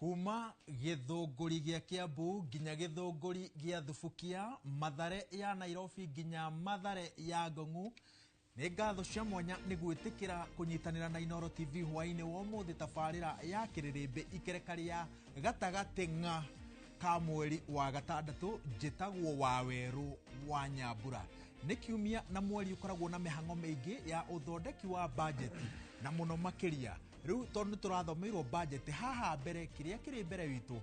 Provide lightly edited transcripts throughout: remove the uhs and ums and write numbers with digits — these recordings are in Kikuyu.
Kuma Gĩthũngũri gĩa Kiambu nginya Gĩthũngũri gĩa Thubukia, Mathare ya Nairobi nginya Mathare ya Ngong'u, nĩ ngatho cia mwanya nĩ gwĩtĩkĩra kũnyitanĩra na Inooro TV hwainĩ wa ũmũthĩ tabarĩra ya Kĩrĩrĩmbĩ ikereka rĩa gatagatĩ ng'a ka mweri wa gatandatũ. Njĩtagwo Wawerũ wa Nyambura. Nĩ kiumia na mweri ũkoragwo na mĩhang'o mĩingĩ ya ũthondeki wa bajeti, na mũno makĩria rĩu tondũ nĩ tũrathomeirwo bajeti haha mbere. Kĩrĩa kĩrĩ mbere witũ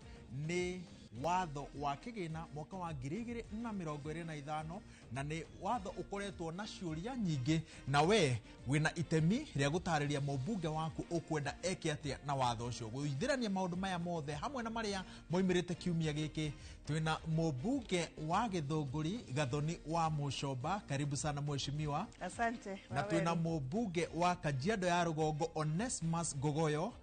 nĩ watho wa kĩgĩna mwaka wa 2025, na nĩ watho ũkoretwo na ciũria nyingĩ, na we wĩna itemi rĩa gũtarĩria mũmbunge waku ũkwenda eke atĩa na watho ũcio. Gũithĩrania maũndũ maya mothe hamwe na marĩa moimĩrĩte kiumia gĩkĩ, twĩna mũmbunge wa Gĩthũngũri, Gathoni wa Mũcomba. Karibu sana, mheshimiwa. Asante. Na twĩna mũmbunge wa Kajiado ya Rũgongo, Onesmus Ngogoyo.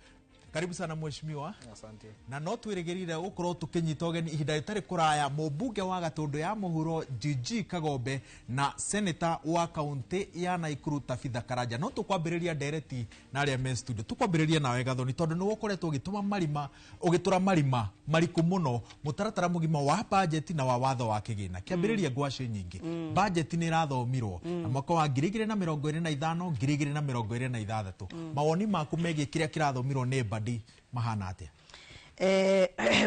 Karibu sana, mheshimiwa. Asante. Na no twĩrĩgĩrĩire gũkorwo tũkĩnyita ũgeni ihinda rĩtarĩ kũraya mũmbunge wa Gatũndũ ya Mũhuro, GG Kagombe, na seneta wa kaunti ya Naikuru, Tabitha Karanja. No tũkwambĩrĩria ndereti na arĩa me studio. Tũkwambĩrĩria nawe, Gathoni, tondũ nĩwe ũkoretwo ũgĩtũma marima, ũgĩtũra marima mariku mũno mũtaratara mũgima wa bajeti na wa watho wa kĩgĩna. Kĩambĩrĩria ngwacĩ nyingĩ, bajeti nĩ ĩrathomirwo na mwaka wa 2025 2026. Mawoni maku megiĩ kĩrĩa kĩrathomirwo nĩ Mbadi mahana atĩa?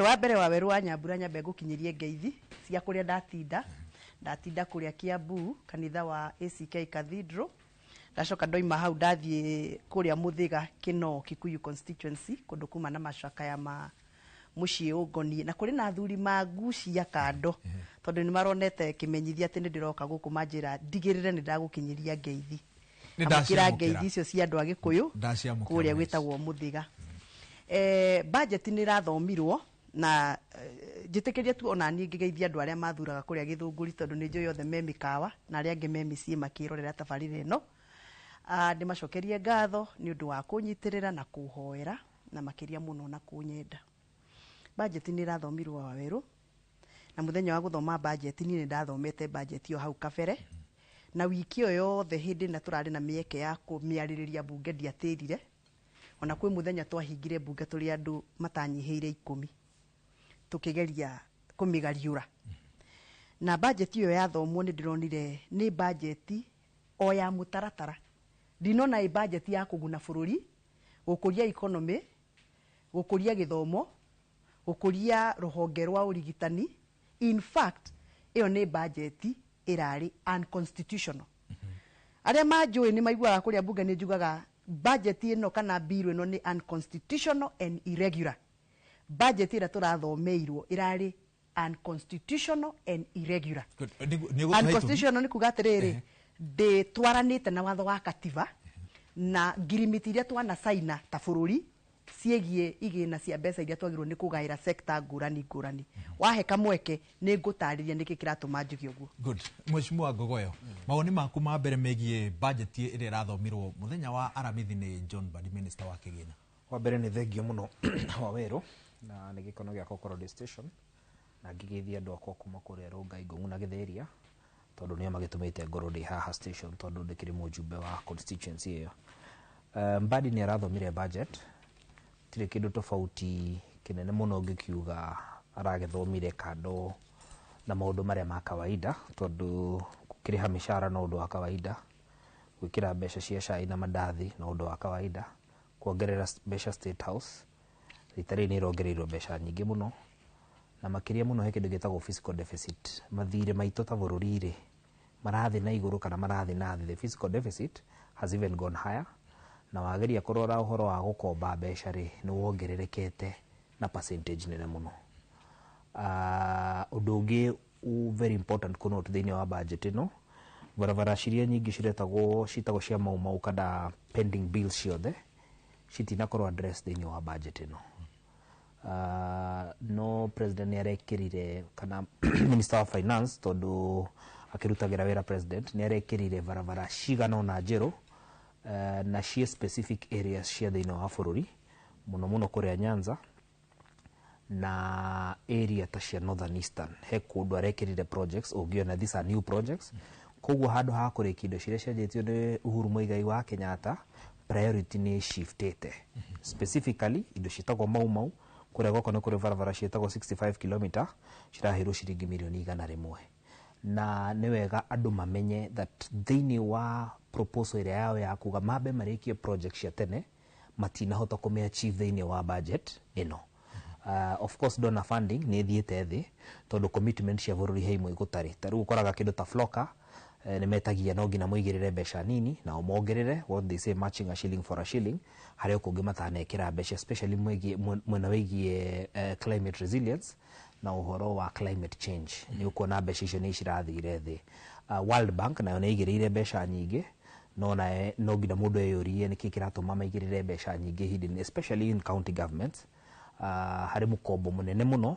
Wa mbere, wa Werũ wa Nyambura, nyambe ngũkinyĩrie ngeithi cia kũrĩa ndatinda. Ndatinda kũrĩa Kiambu, kanitha wa ACK Cathedral. Ndacoka ndoima hau, ndathiĩ kũrĩa Mũthĩga Kĩnoo, Kikuyu constituency, kũndũ kuma na macakaya ma mũciĩ ũngoniĩ, na kũrĩ na athuri mangucia kando tondũ nĩ maronete kĩmenyithia atĩ nĩ ndĩroka gũkũ, manjĩra ndigĩrĩre nĩ ndagũkinyĩria ngeithi. Nĩ Amũkĩra ndaciamũkĩra. ngeithi icio cia andũ a Gĩkũyũ Ndaciamũkĩra, kũrĩa Miss. gwĩtagwo Mũthĩga. Budget nĩ ĩrathomirwo na njĩtĩkĩrie tu ona niĩ ngĩgeithia andũ arĩa mathuraga kũrĩa Gĩthũngũri, tondũ nĩ njũĩ othe me mĩkawa na arĩa angĩ me mĩciĩ makĩrorera tabarĩra ĩno. Ndĩmacokerie ngatho nĩ ũndũ wa kũnyitĩrĩra na kũhoera na makĩria mũno na kũnyenda. Budget nĩ ĩrathomirwo, Wawerũ, na mũthenya wa gũthoma budget, niĩ nĩ ndathomete budget ĩyo hau kabere, na wiki ĩyo yothe hĩndĩ ĩrĩa tũrarĩ na mĩeke ya kũmĩarĩrĩria mbunge ndiatĩrire. Ona kwĩ mũthenya twahingire mbunge tũrĩ andũ matanyihĩire 10 tũkĩgeria kũmĩgariũra. Na budget ĩyo yathomwo, nĩ ndĩronire nĩ budget o ya mũtaratara. Ndinona ĩ budget ya kũguna bũrũri, gũkũria economy, gũkũria gĩthomo, gũkũria rũhonge rwa ũrigitani. In fact, ĩyo nĩ budget ĩrarĩ unconstitutional. Arĩa manjũĩ nĩ maiguaga kũrĩa mbunge nĩ njugaga budget ĩno kana bill ĩno nĩ unconstitutional and irregular. Budget ĩrĩa tũrathomeirwo ĩrarĩ unconstitutional and irregular. Good. Nĩ ũgũtũhe itũmi? Unconstitutional nĩ kuga atĩrĩrĩ, ndĩtwaranĩte na watho wa katiba na ngirimiti iria twanacaina ta bũrũri ciĩgiĩ igĩna cia mbeca iria twagĩrĩirwo nĩ kũgaĩra sekta ngũrani ngũrani. Wahe kamweke nĩ ngũtarĩria nĩkĩ kĩratũma njuge ũguo. Good. Mheshimiwa Ngogoyo, mawoni maku ma mbere megiĩ budget ĩrĩa ĩrathomirwo mũthenya wa Aramithi nĩ John Mbadi, minister wa kĩgĩna. Wa mbere nĩ thengio mũno, Wawerũ, na nĩ gĩkeno gĩakwa gũkorwo ndĩ station na ngĩgeithia andũ akwa kuma kũrĩa Rongai, Ngũng'u na Gĩtheria, tondũ nĩo magĩtũmĩte ngorwo ndĩ haha station, tondũ ndĩkĩrĩ mũjumbe wa constituency ĩyo. Mbadi nĩ arathomire budget, tirĩ kĩndũ tofauti kĩnene mũno ngĩkiuga aragĩthomire kando na maũndũ marĩa ma kawaida, tondũ gũkĩrĩha mĩcara no ũndũ wa kawaida, gwĩkĩra mbeca cia cai na mandathi no ũndũ wa kawaida, kuongerera mbeca State House rita rĩrĩ nĩ ĩrongereirwo mbeca nyingĩ mũno, na makĩria mũno he kĩndũ gĩtagwo fiscal deficit. Mathirĩ maitũ ta bũrũri rĩ, marathiĩ na igũrũ kana marathiĩ na thĩ? The fiscal deficit has even gone higher, na wageria kũrora ũhoro wa gũkomba mbeca rĩ, nĩ wongererekete na percentage nene mũno. Ũndũ ũngĩ very important kũ note thĩinĩ wa budget ĩno, barabara ciria nyingĩ ciretagwo citagwo cia Mau Mau kana pending bills ciothe citinakorwo address thĩinĩ wa budget ĩno. No president nĩ arekĩrire, kana minister wa finance, tondũ akĩrutagĩra wĩra president, nĩ arekĩrire barabara cigana ũna njerũ, na ciĩ specific areas cia thĩinĩ wa bũrũri, mũno mũno kũrĩa Nyanza na area ta cia Northern Eastern. He kũndũ arekĩrire projects ũngĩona these are new projects. Koguo handũ ha kũrĩkia indo ciria cianjĩtio nĩ Uhuru Muigai wa Kenyatta, priority nĩ shiftĩte specifically indo ciĩtagwo Mau Mau. Kũrĩa gwakwa nĩ kũrĩ barabara ciĩtagwo 65 km ciraheirwo ciringi mirioni 100. Na nĩ wega andũ mamenye that thĩinĩ wa proposal ĩrĩa yao ya kuga mambe marĩkie project cia tene, matinahota kũmĩ achieve thĩinĩ wa budget ĩno. Of course donor funding nĩ ĩthiĩte thĩ tondũ commitment cia bũrũri he imwe gũtarĩ. Ta rĩu ũkoraga kĩndũ ta Floka, nĩ metagia no nginya mũigĩrĩre mbeca nini nao mongerere, what they say, matching a shilling for a shilling, harĩa kũngĩ matanekĩra mbeca, especially mwena wĩgiĩ climate resilience na ũhoro wa climate change. Nĩ ũkuona mbeca icio nĩ cirathire thĩ. World Bank nayo nĩ ĩigĩrĩire mbeca nyingĩ, no naye no nginya mũndũ eyũrie nĩkĩ kĩratũma maigĩrĩre mbeca nyingĩ hidden, especially in county governments. Harĩ mũkombo mũnene mũno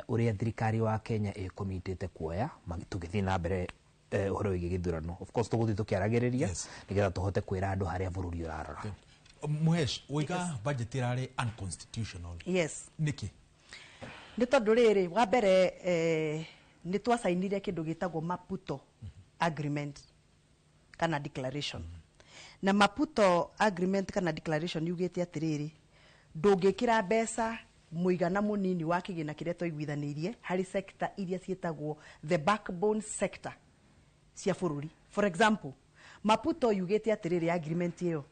ũrĩa thirikari wa Kenya ĩkomitĩte kuoya tũgĩthiĩ na mbere ũhoro wĩgiĩ gĩthurano. Of course tũgũthiĩ tũkĩaragĩrĩria nĩgetha tũhote kwĩra andũ harĩa bũrũri ũrarora. Muhesh, woiga budget ĩrarĩ unconstitutional. Yes. Nĩkĩ? Nĩ tondũ rĩrĩ, wa mbere, nĩ twacainire kĩndũ gĩtagwo Maputo Agreement kana declaration. Na Maputo Agreement kana declaration yugĩte atĩrĩrĩ, ndũngĩkĩra mbeca mũigana mũnini wa kĩgĩna kĩrĩa twaiguithanĩirie harĩ sector iria ciĩtagwo the backbone sector cia bũrũri. For example, Maputo yugĩte atĩrĩrĩ, agreement ĩyo,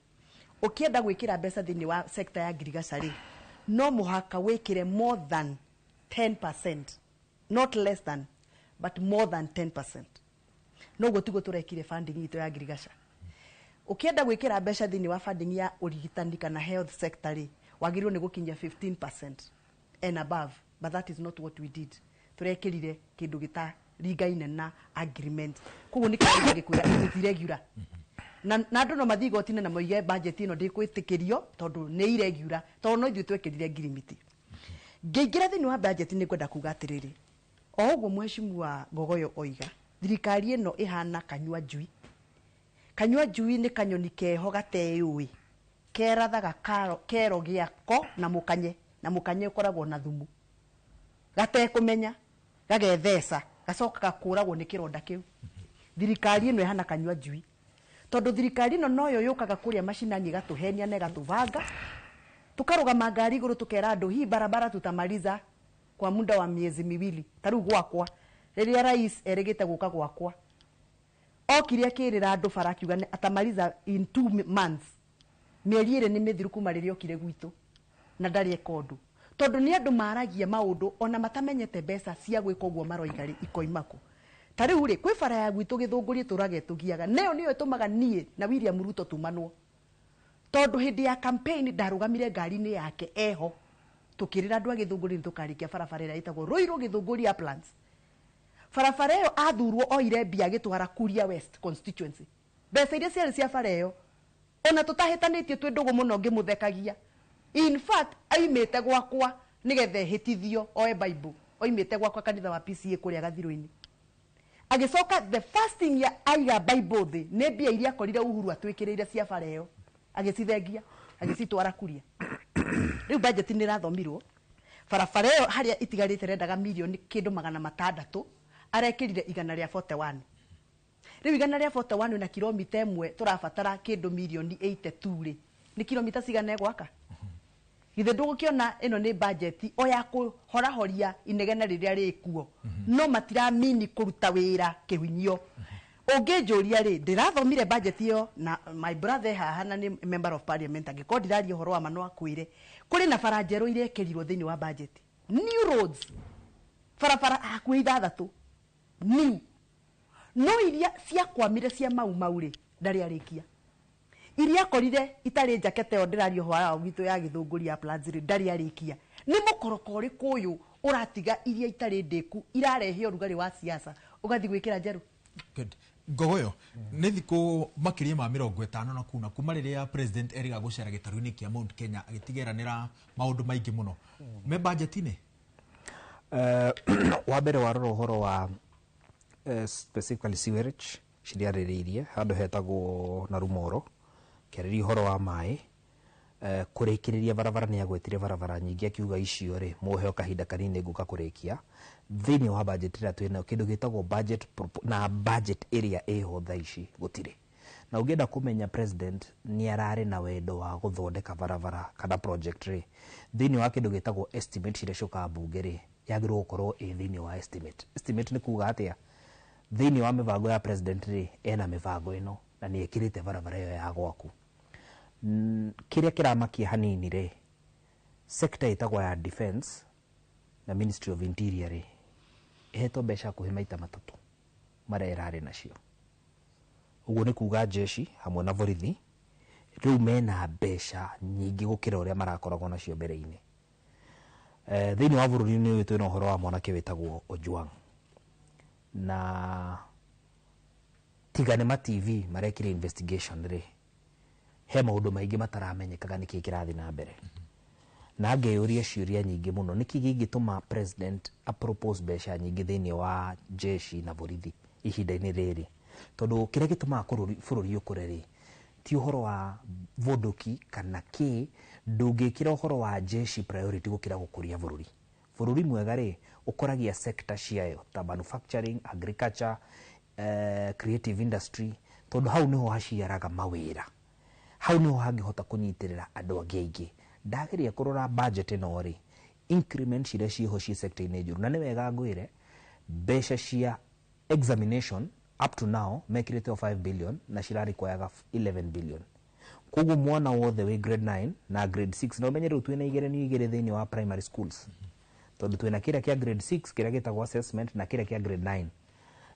ũkĩenda gwĩkĩra mbeca thĩinĩ wa sector ya ngirigaca rĩ, no mũhaka wĩkĩre more than 10%, not less than, but more than 10%. Noguo tiguo tũrekire funding itũ ya ngirigaca. Ũkĩenda gwĩkĩra mbeca thĩinĩ wa funding ya ũrigitani kana health sector rĩ, wagĩrĩirwo nĩ gũkinyia 15% and above, but that is not what we did. Tũrekĩrire kĩndũ gĩtaringaine na agreement. Koguo nĩ kĩndũ gĩkwĩra it is irregular, na andũ no mathiĩ igoti-inĩ na moige budget ĩno ndĩkwĩtĩkĩrio tondũ nĩ irregular, tondũ no ithuĩ twekĩrire ngirimiti. Ngĩingĩra thĩinĩ wa budget, nĩ ngwenda kuga atĩrĩrĩ, o ũguo mheshimiwa Ngogoyo oiga, thirikari ĩno ĩhana kanyua njui. Kanyua njui nĩ kanyoni keho gateyũĩ, kerathaga kero gĩako na mũkanye, na mũkanye ũkoragwo na thumu, gatekũmenya gagetheca, gacoka gakũragwo nĩ kĩronda kĩu. Thirikari ĩno ĩhana kanyua njui tondũ thirikari ĩno noyo yũkaga kũrĩa macinani ĩgatũhenia na ĩgatũbanga, tukarũgama ngari igũrũ, tukera andũ hii barabara tutamaliza kwa muda wa miezi 2. Ta rĩu gwakwa, rĩrĩa rais erĩgĩte gũka gwakwa, okire akĩrĩra andũ bara akiuga atamaliza in 2 months. Mĩeri 2 nĩ mĩthiru kuma rĩrĩa okire gwitũ na ndarĩ eka ũndũ, tondũ nĩ andũ maragia maũndũ ona matamenyete mbeca cia gwĩka ũguo maroiga rĩ ikoima kũ. Ta rĩu rĩ, kwĩ bara ya gwitũ Gĩthũngũri ĩtũraga ĩtũgiaga, nayo nĩyo ĩtũmaga niĩ na William Ruto tumanwo, tondũ hĩndĩ ya campaign ndarũgamire ngari-inĩ yake eho, tukĩrĩra andũ a Gĩthũngũri nĩ tũkarĩkia barabara ĩrĩa ĩtagwo Ruiru Gĩthũngũri Uplands. Barabara ĩyo athurwo oire mbia agĩtwara Kuria West constituency, mbeca iria ciarĩ cia bara ĩyo. Ona tũtahĩtanĩtie, twĩ ndũgũ mũno, ngĩmũthekagia. In fact, aimĩte gwakwa nĩgetha ehĩtithio oe Bible, oimĩte gwakwa kanitha wa PCA kũrĩa Gathirũ-inĩ. Agĩcoka, the first thing ya aiga Bible thĩ nĩ mbia iria akorire Uhuru atwĩkĩrĩire cia bara ĩyo, agĩcithengia, agĩcitwara Kuria. Rĩu budget nĩ ĩrathomirwo, barabara ĩyo harĩa itigarĩte rendaga mirioni kĩndũ 600, arekĩrire 141. Rĩu 141 na kilomita 1 tũrabatara kĩndũ mirioni 82 rĩ, nĩ kilomita cigana egwaka? Githĩ ndũgũkĩona ĩno nĩ budget o ya kũhorahoria inegene rĩrĩa rĩkuo, no matiramini kũruta wĩra kĩhunyio. Ũngĩnjũria rĩ, ndĩrathomire budget ĩyo na my brother haha na nĩ member of parliament, angĩkorwo ndiraria ũhoro wa ma no akwĩre kũrĩ na bara njerũ irekĩrirwo thĩinĩ wa budget, new roads, barabara hakuhĩ ithathatũ new, no iria ciakwamire cia Mau Mau rĩ, ndarĩ arĩkia. Iria akorire itarĩ njakete ĩyo ndĩraria ũhoro wa gwitũ ya Gĩthũngũri ya Plans rĩ, ndarĩ arĩkia. Nĩ mũkoroko ũrĩkũ ũyũ ũratiga iria itarĩ ndĩku irarehe ũrugarĩ wa siasa, ũgathiĩ gwĩkĩra njerũ? Good. Ngogoyo, nĩ thikũ makĩria ma 54 na kuma rĩrĩa president erĩga gũcera gĩtarũ-inĩ kĩa Mount Kenya, agĩtigĩranĩra maũndũ maingĩ mũno me budget-inĩ. Wa mbere, warora ũhoro wa specifically sewerage ciriarĩrĩirie handũ hetagwo Narumoro, kĩarĩria ũhoro wa maĩ, kũrĩkĩrĩria barabara. Nĩ agwetire barabara nyingĩ, akiuga icio rĩ, mũheo kahinda kanini ngũka kũrĩkia. Thĩinĩ wa budget ĩrĩa twĩnayo, kĩndũ gĩtagwo budget na budget ĩrĩa ĩho thaa ici gũtirĩ. Na ũngĩenda kũmenya president nĩ ararĩ na wendo wa gũthondeka barabara kana project rĩ, thĩinĩ wa kĩndũ gĩtagwo estimate ciria ciũkaga bunge rĩ, yagĩrĩirwo gũkorwo ĩ thĩinĩ wa estimate. Estimate nĩ kuga atĩa? Thĩinĩ wa mĩbango ya president rĩ, ena mĩbango ĩno na nĩ ĩkĩrĩte barabara ĩyo ya gwaku. Kĩrĩa kĩramakia hanini rĩ, sector ĩtagwo ya defense na Ministry of Interior rĩ, ĩhetwo mbeca hakuhĩ maita matatũ marĩa ĩrarĩ nacio. Ũguo nĩ kuga jeshi hamwe na borithi rĩu mena mbeca nyingĩ gũkĩra ũrĩa marakoragwo nacio mbere-inĩ. Thĩinĩ wa bũrũri-inĩ ũyũ twĩna ũhoro wa mwanake wĩtagwo Ojwang, na tiga nĩ ma TV marekire investigation rĩ, he maũndũ maingĩ mataramenyekaga nĩkĩĩ kĩrathiĩ na mbere. Na ngeyũria ciũria nyingĩ mũno, nĩkĩ kĩngĩtũma president apropose mbeca nyingĩ thĩinĩ wa jeshi na borithi ihinda-inĩ rĩrĩ? Tondũ kĩrĩa gĩtũmaga bũrũri ũkũre rĩ, ti ũhoro wa bunduki kana kĩ, ndũngĩkĩra ũhoro wa jeshi priority gũkĩra gũkũria bũrũri. Bũrũri mwega rĩ, ũkoragia sector ciayo ta manufacturing, agriculture, creative industry, tondũ hau nĩho haciaraga mawĩra, hau nĩho hangĩhota kũnyitĩrĩra andũ angĩ aingĩ. Ndageria kũrora budget ĩno rĩ, increment ciria ciĩho ciĩ sector-inĩ njũru, na nĩ wega ngwĩre mbeca cia examination up to now mekĩrĩte o 5 billion na cirarequiraga 11 billion. Koguo mwana wothe wĩ grade 9 na grade 6, na ũmenye rĩu twĩna igeranio igĩrĩ thĩinĩ wa primary schools, tondũ twĩna kĩrĩa kĩa grade 6 kĩrĩa gĩtagwo assessment na kĩrĩa kĩa grade 9,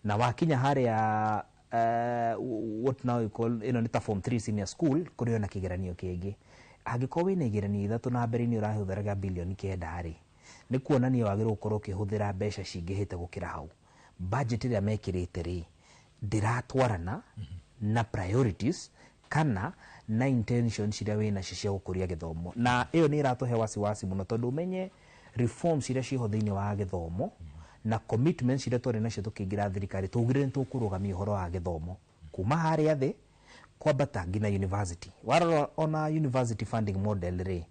na wakinya harĩa what now you call ĩno nĩ ta form 3 senior school, kũrĩ ona kĩgeranio kĩngĩ. Angĩkorwo wĩna igeranio ithatũ na mbere-inĩ ũrahũthĩraga bilioni 9 rĩ, nĩ kuonania wagĩrĩirwo gũkorwo ũkĩhũthĩra mbeca cingĩhĩte gũkĩra hau. Budget ĩrĩa mekĩrĩte rĩ, ndĩratwarana na priorities kana na intentions iria wĩnacio cia gũkũria gĩthomo, na ĩyo nĩ ĩratũhe wasiwasi mũno, tondũ ũmenye reforms iria ciĩho thĩinĩ wa gĩthomo na commitments iria twarĩ nacio tũkĩingĩra thirikari, twaugire nĩ tũkũrũgamia ũhoro wa gĩthomo kuma harĩa thĩ kwambata nginya university. Warora ona university funding model rĩ,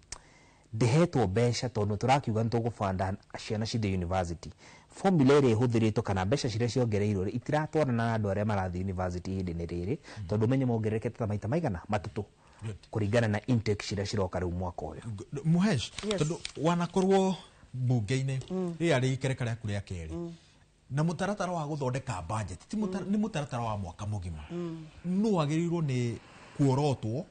ndĩhetwo mbeca, tondũ tũrakiuga nĩ tũgũbanda ciana cithiĩ university. Formula ĩrĩa ĩhũthĩrĩtwo kana mbeca ciria ciongereirwo rĩ, itiratwarana na andũ arĩa marathiĩ university ihinda-inĩ rĩrĩ, tondũ ũmenye mongererekete ta maita maigana matatũ kũringana na intake ciria ciroka rĩu mwaka ũyũ. Muhesh, Yes. tondu wanakorwo mbunge-inĩ rĩrĩa rĩ ikereka rĩaku rĩa kerĩ, na mũtaratara wa gũthondeka budget ti nĩ mũtaratara wa mwaka mũgima, nũ wagĩrĩirwo nĩ kuorotwo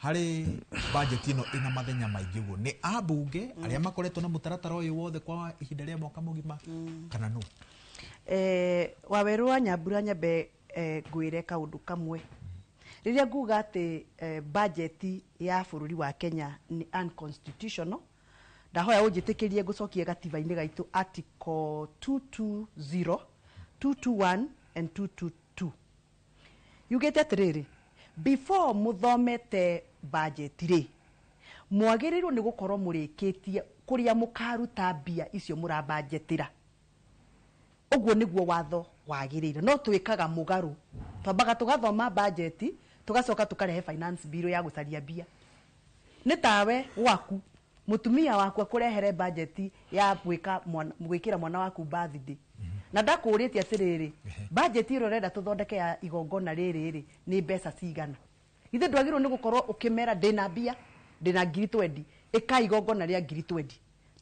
harĩ budget ĩno ĩna mathenya maingĩ ũguo? Nĩ ambunge arĩa makoretwo na mũtaratara ũyũ wothe kwa ihinda rĩa mwaka mũgima, kana nũ? Waweru wa Nyambura, nyambe ngwĩre kaũndũ kamwe. Rĩrĩa nguga atĩ budget ya bũrũri wa Kenya nĩ unconstitutional, ndahoya ũnjĩtĩkĩrie ngũcokie gatiba-inĩ gaitũ, article 220, 221 and 222, yugĩte atĩrĩrĩ, before mũthomete budget rĩ, mwagĩrĩirwo nĩ gũkorwo mũrĩkĩtie kũrĩa mũkaruta mbia icio mũrabanjetĩra. Ũguo nĩguo watho wagĩrĩire, no twĩkaga mũgarũ. Twambaga tũgathoma budget, tũgacoka tũkarehe finance bill ya gũcaria mbia. Nĩ tawe gwaku mũtumia waku akũrehere budget ya gwĩka mwana, gwĩkĩra mwana waku birthday, na ndakũrĩtie atĩrĩrĩ, budget ĩrĩa ũrenda tũthondeke ya igongona rĩrĩ rĩ, nĩ mbeca cigana? Ithe ndwagĩrĩirwo nĩ gũkorwo ũkĩmera ndĩna mbia, ndĩna ngiri 20, ĩka igongona rĩa ngiri 20.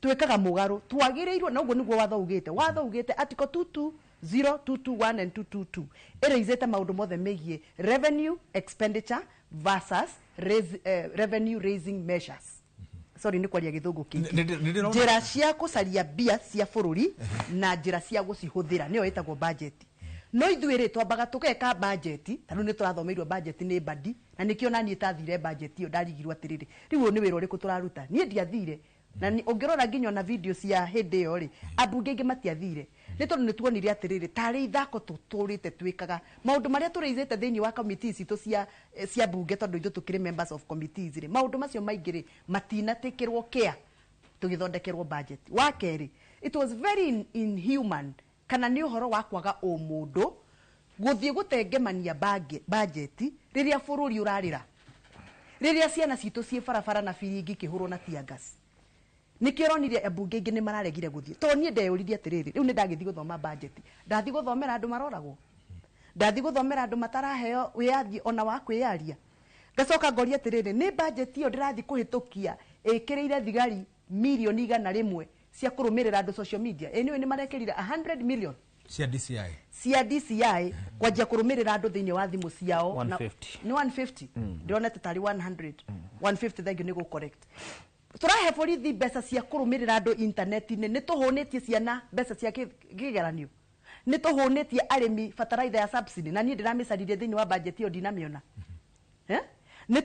Twĩkaga mũgarũ. Twagĩrĩirwo, na ũguo nĩguo watho ugĩte. Watho ugĩte article 220, 221 and 222 ĩraizĩte maũndũ mothe megiĩ revenue expenditure versus revenue raising measures. Sorry, nĩ kwaria gĩthũngũ kĩingĩ. Nĩ ndĩrona- Njĩra cia gũcaria mbia cia bũrũri na njĩra cia gũcihũthĩra nĩyo ĩtagwo budget. No ithuĩ rĩ, twambaga tũgeka budget, ta rĩu nĩ tũrathomeirwo budget nĩ badi, na nĩkĩo naniĩ tathire budget ĩyo, ndarigirwo atĩrĩrĩ, rĩu ũyũ nĩ wĩra ũrĩkũ tũraruta? Niĩ ndiathire, na ũngĩrora nginya ona video cia hĩndĩ ĩyo rĩ, ambunge aingĩ matiathire, nĩ tondũ nĩ tuonire atĩrĩrĩ, tarĩ ithako tũtũrĩte twĩkaga. Maũndũ marĩa tũraizĩte thĩinĩ wa committees citũ cia bunge, tondũ ithuĩ tũkĩrĩ members of committees rĩ, maũndũ macio maingĩ rĩ, matinatĩkĩrwo kĩa tũgĩthondekerwo budget. Wa kerĩ, it was very inhuman, kana nĩ ũhoro wa kwaga ũmũndũ gũthiĩ gũtengemania budget rĩrĩa bũrũri ũrarĩra, rĩrĩa ciana citũ ciĩ barabara na biringi ikĩhũrwo na tear gas. Nĩkĩo ũronire ambunge aingĩ nĩ mararegire gũthiĩ, tondũ niĩ ndeyũririe atĩrĩrĩ, rĩu nĩ ndagĩthiĩ gũthoma budget, ndathiĩ gũthomera andũ maroragwo? Ndathi guthomera andu mataraheo wiyathi ona wa kwiyaria. Ngacoka ngoria atiriri, ni budget iyo ndirathi kuhitukia ikirire thigari milioni 100 cia kurumirira andu social media? Anyway, ni marekirire 100 million cia DCI. Cia DCI kwanjia kurumirira andu thiini wa thimu ciao. 150. Ni 150, ndironete tari 100, 150. Thank you, nĩ correct. Tũrahe borithi mbeca cia kũrũmĩrĩra andũ intaneti-inĩ. Nĩ tũhũnĩtie ciana mbeca cia kĩgeranio, nĩ tũhũnĩtie arĩmi bataraitha ya subsidy, na niĩ ndĩramĩcaririe thĩinĩ wa budget ĩyo, ndinamĩona. Eh? Nĩ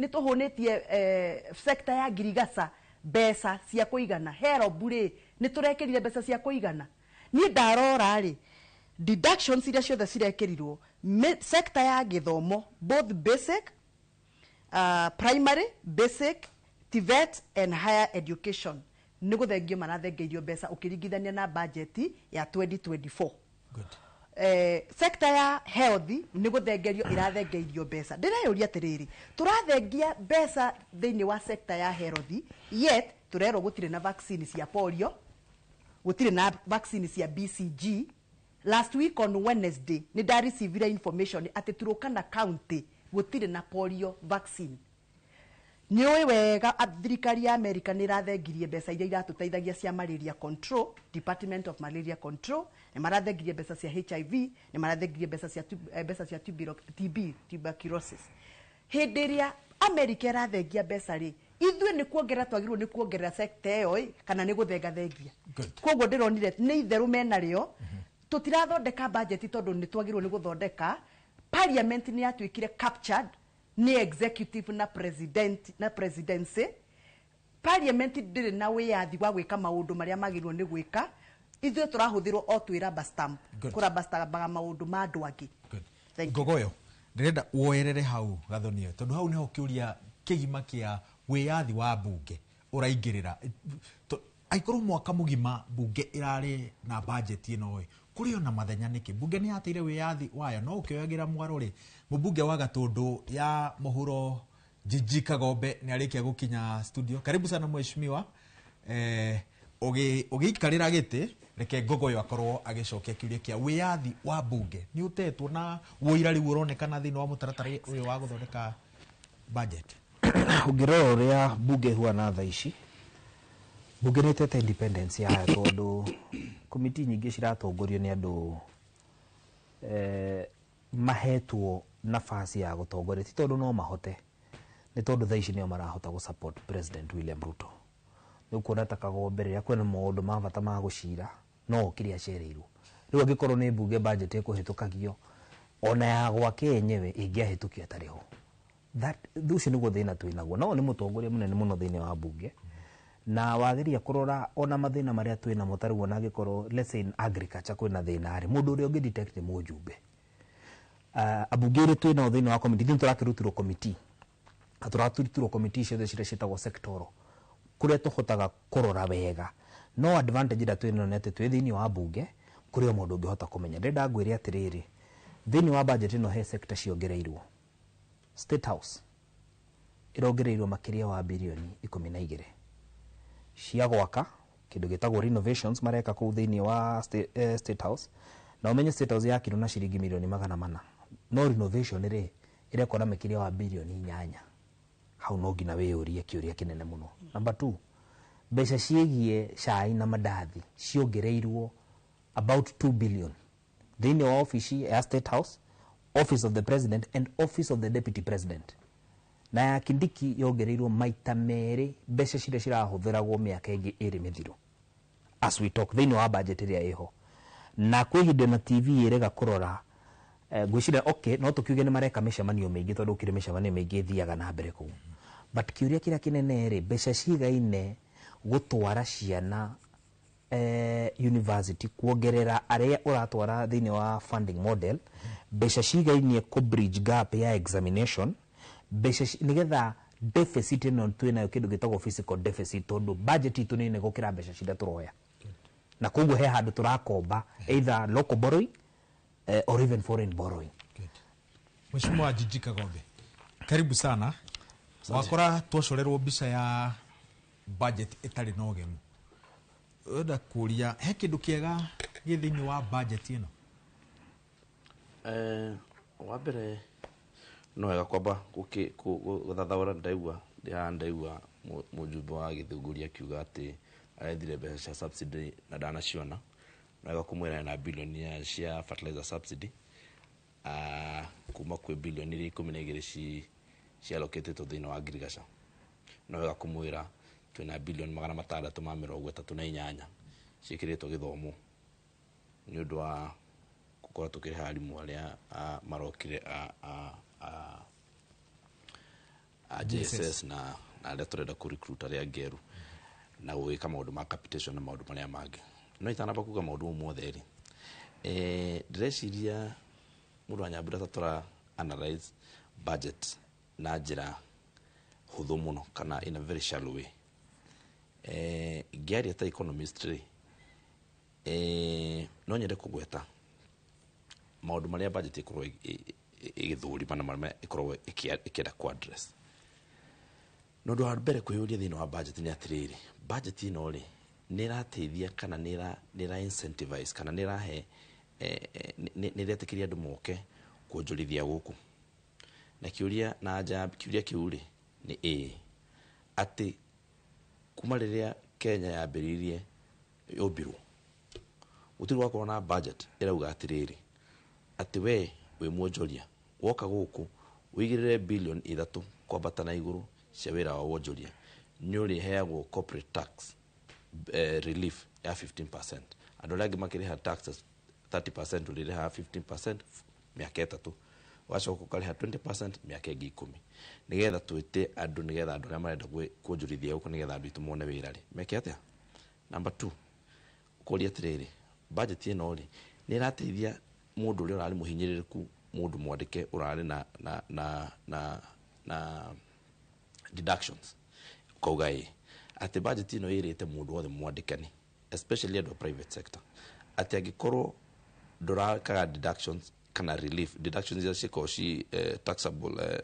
tũhũnĩtie sector ya ngirigaca mbeca cia kũigana. HELB rĩ, nĩ tũrekĩrire mbeca cia kũigana? Niĩ ndarora rĩ, deductions iria ciothe cirekĩrirwo sector ya gĩthomo, both basic, primary, basic, TVET and higher education, nĩ gũthengio marathengeirio mbeca ũkĩringithania na budget ya 2024. Good. Sector ya health nĩ gũthengerio ĩrathengeirio mbeca. Ndĩreyũria atĩrĩrĩ, tũrathengia mbeca thĩinĩ wa sector ya health, yet tũrerwo gũtirĩ na vaccine cia polio, gũtirĩ na vaccine cia BCG. Last week on Wednesday nĩ ndarecivire information atĩ Turkana County gũtirĩ na polio vaccine. Nĩ ũĩ wega thirikari ya America nĩ ĩrathengirie mbeca iria iratũteithagia cia malaria control, Department of Malaria Control, nĩ marathengirie mbeca cia HIV, nĩ marathengirie mbeca cia mbeca cia TB, tuberculosis. Hĩndĩ ĩrĩa America ĩrathengia mbeca rĩ, ithuĩ nĩ kuongerera twagĩrĩirwo nĩ kuongerera sector ĩyo ĩ, kana nĩ gũthengathengia? Good. Koguo ndĩronire nĩ itherũ menarĩo tũtirathondeka budget, tondũ nĩ twagĩrĩirwo nĩ gũthondeka. Parliament nĩ yatuĩkire captured nĩ executive na president na presidency. Parliament ndĩrĩ na wĩyathi wa gwĩka maũndũ marĩa magĩrĩirwo nĩ gwĩka. Ithuĩ tũrahũthĩrwo o twĩ rubber stamp, Good. kũrubber stambaga maũndũ ma andũ angĩ. Good. Thank you. Ngogoyo, ndĩrenda woerere hau gathonio, tondũ hau nĩho kĩũria kĩgima kĩa wĩyathi wa mbunge ũraingĩrĩra. Angĩkorwo mwaka mũgima mbunge ĩrarĩ na budget ĩno ĩ, kũrĩ ona mathenya, nĩkĩ mbunge nĩ yateire wĩyathi wayo? No ũkĩoyagĩra mwaro rĩ, mũmbunge wa Gatũndũ ya mũhuro Jiji Kagombe nĩ arĩkia gũkinya studio. Karibu sana mheshimiwa. Ũgĩikarĩra gĩtĩ, reke Ngogoyo akorwo agĩcokia kĩũria kĩa wĩyathi wa mbunge nĩ ũtetwo na wũira rĩu ũronekana thĩinĩ wa mũtaratara ũyũ wa gũthondeka budget. Ũngĩrora ũrĩa bunge ĩhuana thaa ici, bunge nĩ ĩtete independence yayo, tondũ komiti nyingĩ ciratongorio nĩ andũ mahetwo nafasi ya gũtongoria ti tondũ no mahote, nĩ tondũ thaa ici nĩo marahota gũ support President William Ruto. Nĩ ũkuona ta Kagombe, rĩrĩa kwĩna maũndũ ma bata ma gũcira, no okire acereirwo. Rĩu angĩkorwo nĩ mbunge, budget ĩkũhĩtũkagio ona ya gwake yenyewe ĩngĩahĩtũkio atarĩ ho. That ũcio nĩguo thĩna twĩnaguo. No nĩ mũtongoria mũnene mũno thĩinĩ wa mbunge, na wageria kũrora ona mathĩna marĩa twĩnamo, ta rĩu ona angĩkorwo, let's say, in agriculture kwĩna thĩna rĩ, mũndũ ũrĩa ũngĩ detect nĩ mũjumbe. Ambunge ĩrĩ twĩnao thĩinĩ wa committee, ithuĩ tũrakĩrutirwo committee na tũrarutirwo committee ciothe ciria ciĩtagwo sectoral, kũrĩa tũhotaga kũrora wega. No advantage ĩrĩa twĩnayo nĩ atĩ twĩ thĩinĩ wa mbunge, kũrĩ o mũndũ ũngĩhota kũmenya. Ndĩrenda ngwĩre atĩrĩrĩ, thĩinĩ wa budget ĩno he sector ciongereirwo. State House ĩrongereirwo makĩria wa birioni 12 cia gwaka kĩndũ gĩtagwo renovations mareka kũu thĩinĩ wa State House. Na ũmenye State House yakirwo na ciringi milioni 400, no renovation rĩ, ĩrekwo na makĩria wa birioni 8. Hau no nginya wĩyũrie kĩũria kĩnene mũno. Number two, mbeca ciĩgiĩ cai na mandathi ciongereirwo about 2 billion thĩinĩ wa ofici ya State House, Office of the President and Office of the Deputy President. Na ya Kindiki yongereirwo maita merĩ mbeca ciria cirahũthĩragwo mĩaka ĩngĩ ĩrĩ mĩthiru as we talk, thĩinĩ wa budget ĩrĩa ĩho. Na kwĩ hĩndĩ na TV ĩrega kũrora, ngwĩciria okay, no tũkiuge nĩ mareka mĩcemanio mĩingĩ, tondũ gũkĩrĩ mĩcemanio mĩingĩ ĩthiaga na mbere kũu. But kĩũria kĩrĩa kĩnene rĩ, mbeca cigaine gũtwara ciana university, kuongerera arĩa ũratwara thĩinĩ wa funding model, mbeca cigainie kũ bridge gap ya examination, mbeca nĩgetha deficit ĩno twĩnayo, kĩndũ gĩtagwo fiscal deficit, tondũ budget itũ nĩ nene gũkĩra mbeca ciria tũroya, na koguo he handũ tũrakomba, either local borrowing or even foreign borrowing. Good. Mheshimiwa Jiji Kagombe, karibu sana. Wakora twacorerwo mbica ya budget ĩtarĩ na ũgemu. Enda kũria, he kĩndũ kĩega gĩ thĩinĩ wa budget ĩno? Wa mbere no wega kwamba gũthathaũra ndaigua ndĩhaha ndaigua mũjumbe wa Gĩthũngũri akiuga atĩ arethire mbeca cia subsidy na ndanaciona. No wega kũmwĩra na bilioni cia fertilizer subsidy kuma kwĩ bilioni iria 12 cialokĩtĩtwo thĩinĩ wa ngirigaca. No wega kũmwĩra twĩna bilioni 638 ciĩkĩrĩtwo gĩthomo nĩ ũndũ wa gũkorwo tũkĩrĩha arimũ arĩa marokire a JSS na arĩa tũrenda kũ recruit arĩa angĩ erũ na gwĩka maũndũ ma capitation na maũndũ marĩa mangĩ. No itanamba kuga maũndũ mau mothe rĩ, ndĩreciria mũndũ wa Nyambura ta tũra analyze budget na njĩra hũthũ mũno kana in a very shallow way. Ngĩaria ta economist rĩ, no nyende kũgweta maũndũ marĩa budget ĩkoragwo ĩgĩthũrima na marĩa ĩkoragwo ĩkĩenda kũ address. Na ũndũ wa mbere kwĩyũria thĩinĩ wa budget nĩ atĩrĩrĩ, budget ĩno rĩ nĩ ĩrateithia kana nĩ ĩra incentivize kana nĩ ĩrahe nĩ ĩretĩkĩria andũ moke kuonjorithia gũkũ. Na kĩũria na anja ya kĩũria kĩu rĩ nĩ ĩĩ, atĩ kuma rĩrĩa Kenya yambĩrĩirie yũmbirwo gũtirĩ gwakorwo na budget ĩrauga atĩrĩrĩ atĩ we wĩ mwonjoria woka gũkũ ũigĩrĩre bilioni 3 kwambata na igũrũ cia wĩra wa wonjoria nĩ ũrĩheagwo corporate tax relief ya 15%. Andũ arĩa angĩ makĩrĩha taxes 30% ũrĩrĩhaga 15% mĩaka 3, ũgacoka ũkarĩha 20% mĩaka ĩngĩ 10, nĩgetha twĩte andũ, nĩgetha andũ arĩa marenda kuonjorithia gũkũ, nĩgetha andũ aitũ mone wĩra rĩ meke atĩa. Number 2, ũkoria atĩrĩrĩ, budget ĩno rĩ nĩ ĩrateithia mũndũ ũrĩa ũrarĩ mũhinyĩrĩrĩku, mũndũ mwandĩke ũrarĩ na deductions, ũkauga ĩ atĩ budget ĩno ĩrĩte mũndũ wothe mwandĩkani, especially andũ a private sector, atĩ angĩkorwo ndũrakaga deductions kana relief, deductions iria cikoragwo ci taxable,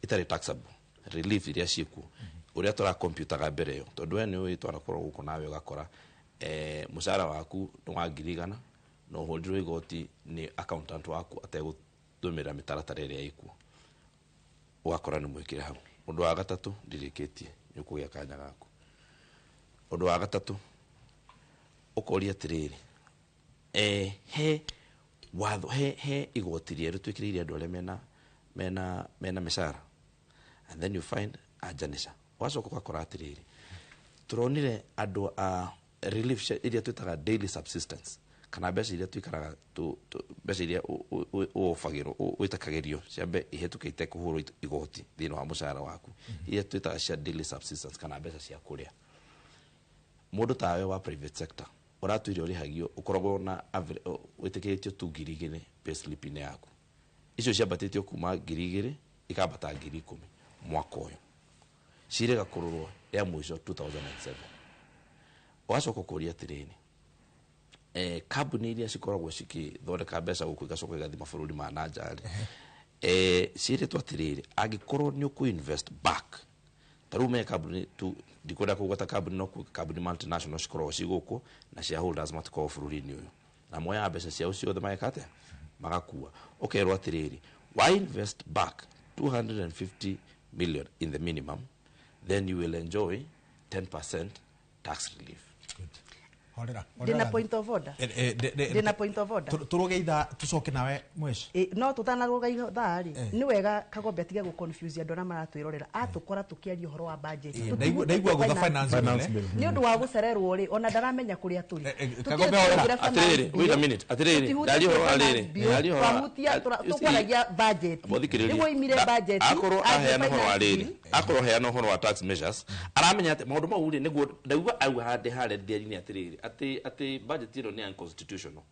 itarĩ taxable, relief iria ciĩkuo ũrĩa tũrakompyutaga mbere ĩyo, tondũ we nĩ ũĩ twanakorwo gũkũ nawe ũgakora mũcara waku nĩ wa 100,000 na ũhũrirwo igoti nĩ accountant waku ategũtũmĩra mĩtaratara ĩrĩa ĩkuo, ũgakora nĩ mwĩkĩre hau. Ũndũ wa gatatũ ndirĩkĩtie, nĩ ũkũgĩa kanya gaku. Ũndũ wa gatatũ ũkoria atĩrĩrĩ, he watho, he igoti rĩerũ twĩkĩrĩire andũ arĩa mena mĩcara, and then you find anjanica. Ũgacoka ũgakora atĩrĩrĩ, tũronire andũ a relief iria twĩtaga daily subsistence, kana mbeca iria twikaraga mbeca iria ũofagĩrwo wĩtakagĩrio ciambe ihĩtũke itekũhũrwo igoti thĩinĩ wa mũcara waku, iria twĩtaga cia daily subsistence kana mbeca cia kũrĩa. Mũndũ tawe wa private sector ũratwĩre ũrĩhagio ũkoragwo na wĩtĩkĩrĩtio tu 2,000 pay slip-inĩ yaku, icio ciambatĩtio kuma 2,000 ikambata 10,000 mwaka ũyũ, cirĩga kũrorwo ya mũico 2007. Ũgacoka ũkũria atĩrĩrĩ, kambuni iria cikoragwo cikĩthondeka mbeca gũkũ igacoka igathiĩ mabũrũri ma na nja rĩ, ciĩrĩtwo atĩrĩrĩ, angĩkorwo nĩ ũkũ invest back, ta rĩu me kambuni tu, ndikwenda kũgweta kambuni, no kambuni multinational cikoragwo ci gũkũ na shareholders matikoragwo bũrũri-inĩ ũyũ, na moyaga mbeca ciao ciothe mageka atĩa, magakua. Ũkerwo atĩrĩrĩ, why invest back 250 million in the minimum, then you will enjoy 10% tax relief. Good. Horera. Ndina point of order. Ndina point of order. Turuge ithaa tucoke nawe mwesh. No tutanaruga ithaa ri. Ni wega Kagombe atige gu confuse andu aria maratwirorera. Atukora tukiaria uhoro wa budget. Ndaigua gutha finance bill. Ni undu wa gucererwo ri ona ndaramenya kuria turi. Kagombe horera. Atiriri, wait a minute. Atiriri, ndaria uhoro wa riri. Ndaria uhoro. Twahutia tukwaragia budget. Niguo imire budget. Akorwo aheana uhoro wa riri. Akorwo aheana uhoro wa tax measures. Aramenya ati maundu mau ri niguo ndaigua auga hande hare ndiarini atiriri. Ati budget ino ni unconstitutional.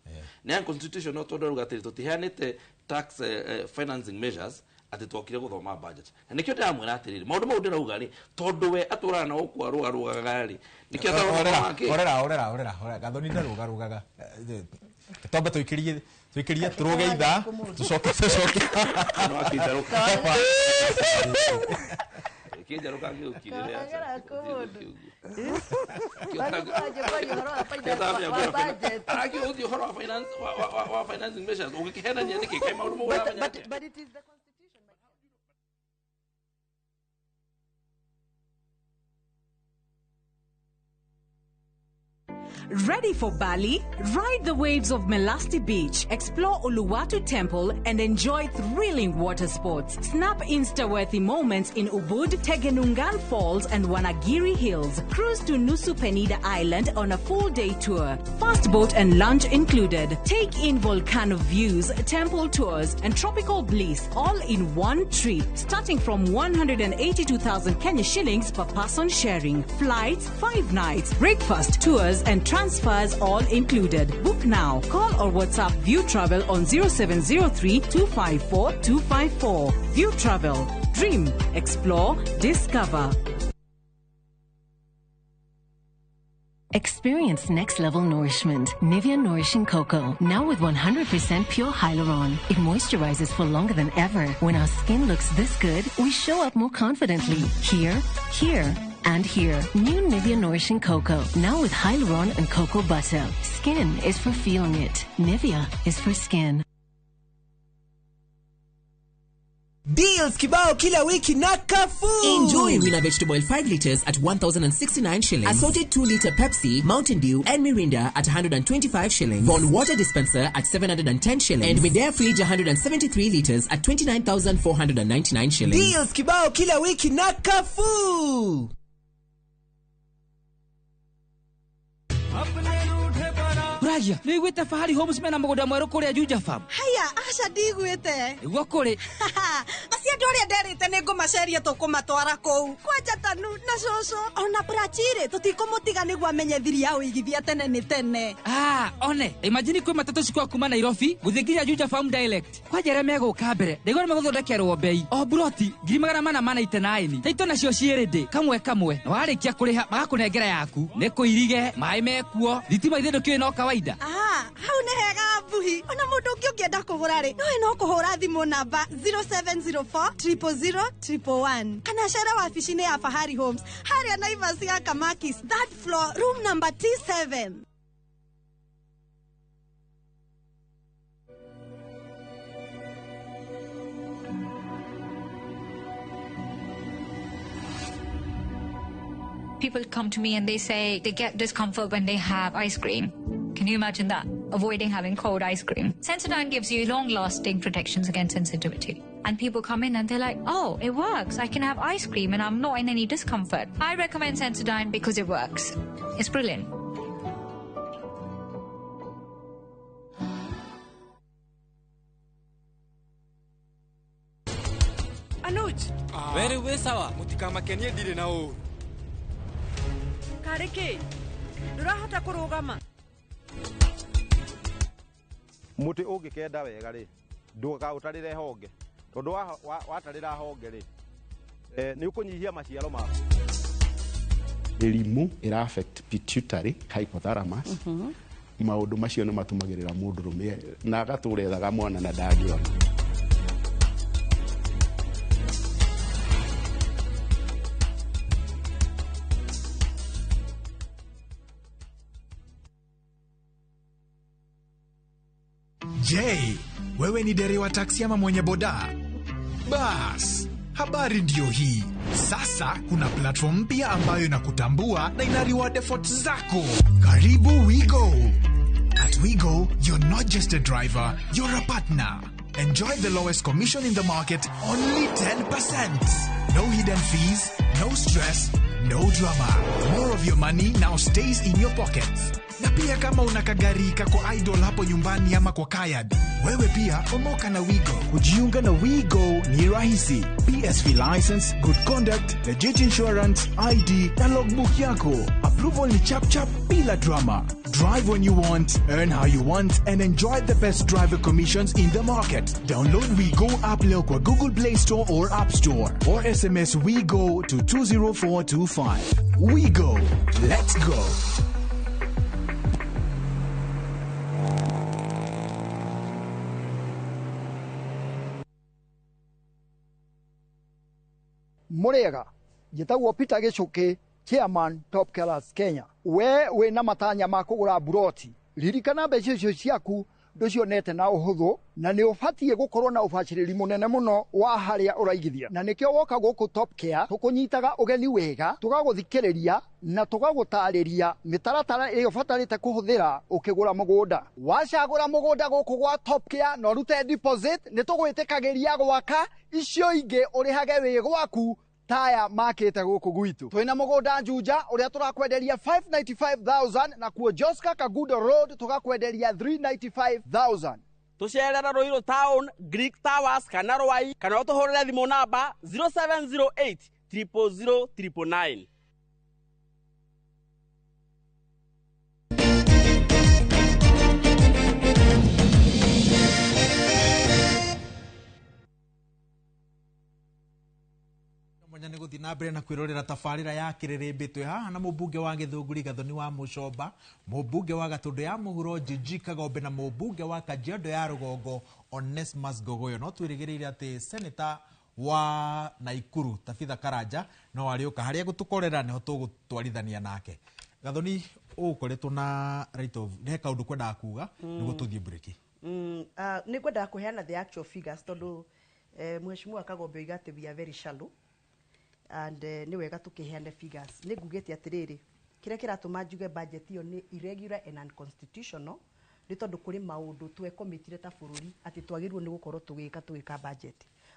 Ni unconstitutional tondu ruga atiri tutiheanite tax financing measures ati twokire guthoma budget. Na nikio ndiramwira atiriri maundu mau ndirauga ri tondu we aturaga na guku arugarugaga ri nikio Orera orera orera orera Gathoni ndarugarugaga. Twambe tuikirie turuge ithaa tucoke no akitharuka. Kĩnjarũ kangĩũkirĩre. Kagera kũndũ. Wanjia ũhoro wa finance, wa budget. Arakĩũthia ũhoro wa finance, wa financing measures, ũgĩkĩhenania nĩkĩ kaĩ maũndũ mau ũramenya atĩa? But it is the constitution. Ready for Bali? Ride the waves of Melasti Beach, explore Uluwatu Temple, and enjoy thrilling water sports. Snap Insta-worthy moments in Ubud, Tegenungan Falls, and Wanagiri Hills. Cruise to Nusa Penida Island on a full-day tour. Fast boat and lunch included. Take in volcano views, temple tours, and tropical bliss all in one trip, starting from 182,000 Kenya shillings per person sharing. Flights, 5 nights, breakfast, tours, and transfers all included. Book now. Call or WhatsApp View Travel on 0703 254 254. View Travel. Dream, explore, discover. Experience next level nourishment. Nivea Nourishing Cocoa. Now with 100% pure hyaluron. It moisturizes for longer than ever. When our skin looks this good, we show up more confidently. Here, here, and here. New Nivea Nourishing Cocoa. Now with hyaluron and cocoa butter. Skin is for feeling it. Nivea is for skin. Deals kibao kila wiki na Carrefour. Enjoy Winner Vegetable 5 liters at 1,069 shillings. Assorted 2 liter Pepsi, Mountain Dew, and Mirinda at 125 shillings. Bon Water Dispenser at 710 shillings. And Midea Fridge 173 liters at 29,499 shillings. Deals kibao kila wiki na Carrefour. Ragia, nĩiguĩte Fahari Homes mena mũgũnda mwerũ kũrĩa Juja Farm? Haya, aca ndiguĩte. Nĩguo kũrĩ. Acio andũ arĩa nderĩte nĩ ngũmaceria tũkũmatwara kũu. Kwanja Tanu na cũcũ ona Prachirĩ tũtikũmũtiga nĩguo amenye thiri ya ũigithia tene nĩ tene. Ah, one, imagine kwĩ matatũ cikwa kuma Nairobi gũthiĩ nginya Juja Farm direct. Kwanja arĩa megũka mbere, ndaigua nĩ megũthondekerwo bei. O buroti 499. Taito nacio ciĩ ready kamwe kamwe. Na warĩkia kũrĩha magakũnengera yaku. Nĩ kũirige, maĩ mekuo, thitima ithe ndũkĩũĩ no kawaida. Ah, hau nĩ hega mbuhi. Ona mũndũ ũngĩ ũngĩenda kũgũra rĩ, nowe no kũhũra thimũ namba 0704 000 111 kana cere wabici-inĩ ya Fahari Homes harĩa Naivas ya Kamakis, third floor, room number T7. People come to me and they say they get discomfort when they have ice cream. Can you imagine that? Avoiding having cold ice cream. Sensodyne gives you long-lasting protections against sensitivity. And people come in and they're like, oh, it works. I can have ice cream and I'm not in any discomfort. I recommend Sensodyne because it works. It's brilliant. Anuj. Very well, sawa. Mutikamakenie ndire na ũru. Karĩ kĩ? Ndũrahota kũrũgama. Mũtĩ ũngĩkenda wega rĩ, ndũkaũtarĩre honge, tondũ watarĩra honge rĩ, nĩ ũkũnyihia maciaro maku. Mĩrimũ ĩra affect pituitary, hypothalamus. Maũndũ macio nĩ matũmagĩrĩra mũndũrũme na agatũra ethaga mwana na ndangĩona. Je, wewe ni dereva taksi ama mwenye boda? Bas, habari ndiyo hii. Sasa kuna platform mpya ambayo inakutambua na ina reward efforts zako. Karibu WeGo. At WeGo, you're not just a driver, you're a partner. Enjoy the lowest commission in the market, only 10%. No hidden fees, no stress, no drama. More of your money now stays in your pockets. Na pia kama una kagari kako idle hapo nyumbani ama kwa kayad, wewe pia omoka na WeGo. Kujiunga na WeGo ni rahisi. PSV license, good conduct, legit insurance, ID na logbook yako. Approval ni chap chap bila drama. Drive when you want, earn how you want, and enjoy the best driver commissions in the market. Download WeGo app leo kwa Google Play Store or App Store, or SMS WeGo to 20425. WeGo. Let's go. Murega Njĩtagwo Peter Gĩcũkĩ, chairman Top Killers Kenya. We wĩna matanya ma kũgũra mburoti, ririkana mbeca icio ciaku ndũcionete na ũhũthũ, na nĩ ũbatiĩ gũkorwo na ũbacĩrĩri mũnene mũno wa harĩa ũraigithia, na nĩkĩo woka gũkũ Top Care tũkũnyitaga ũgeni wega, tũgagũthikĩrĩria na tũgagũtarĩria mĩtaratara ĩrĩa ũbatarĩte kũhũthĩra ũkĩgũra mũgũnda. Wacagũra mũgũnda gũkũ gwa Top Care na ũrute deposit, nĩ tũgwĩtĩkagĩria gwaka icio ingĩ ũrĩhage wĩ gwaku taya makĩte gũkũ gwitũ. Twĩna mũgũnda Juja ũrĩa tũrakwenderia 595,000, na kuo Joska Kagudo Road tũgakwenderia 395,000. Tũcerere Ruiru Town, Greek Towers kana Rwai, kana ũtũhũrĩre thimũ namba 0708 000 999. Mwanya nĩ gũthiĩ na mbere na kwĩrorera tabarĩra ya kĩrĩrĩmbĩ. Twĩ haha na mũmbunge wa Gĩthũngũri Gathoni wa Mũcomba, mũmbunge wa Gatũndũ ya Mũhuro Njinji Kagombe, na mũmbunge wa Kajiado ya Rũgongo Onesmus Ngogoyo. No twĩrĩgĩrĩire atĩ seneta wa Naikuru Tabitha Karanja no arĩũka harĩa gũtũkorera nĩho tũgũtwarithania nake. Gathoni, ũgũkoretwo na right of he kaũndũ kwendaga kuga nĩguo tũthiĩ break. Nĩ ngwendaga kũheana the actual figures tondũ mheshimiwa Kagombe oiga atĩ we are very shallow and nĩ wega tũkĩheane figures. Nĩ ngugĩte atĩrĩrĩ, kĩrĩa kĩratũma njuge budget ĩyo nĩ irregular and unconstitutional nĩ tondũ kũrĩ maũndũ twekomitire ta bũrũri atĩ twagĩrĩirwo nĩ gũkorwo tũgĩka budget.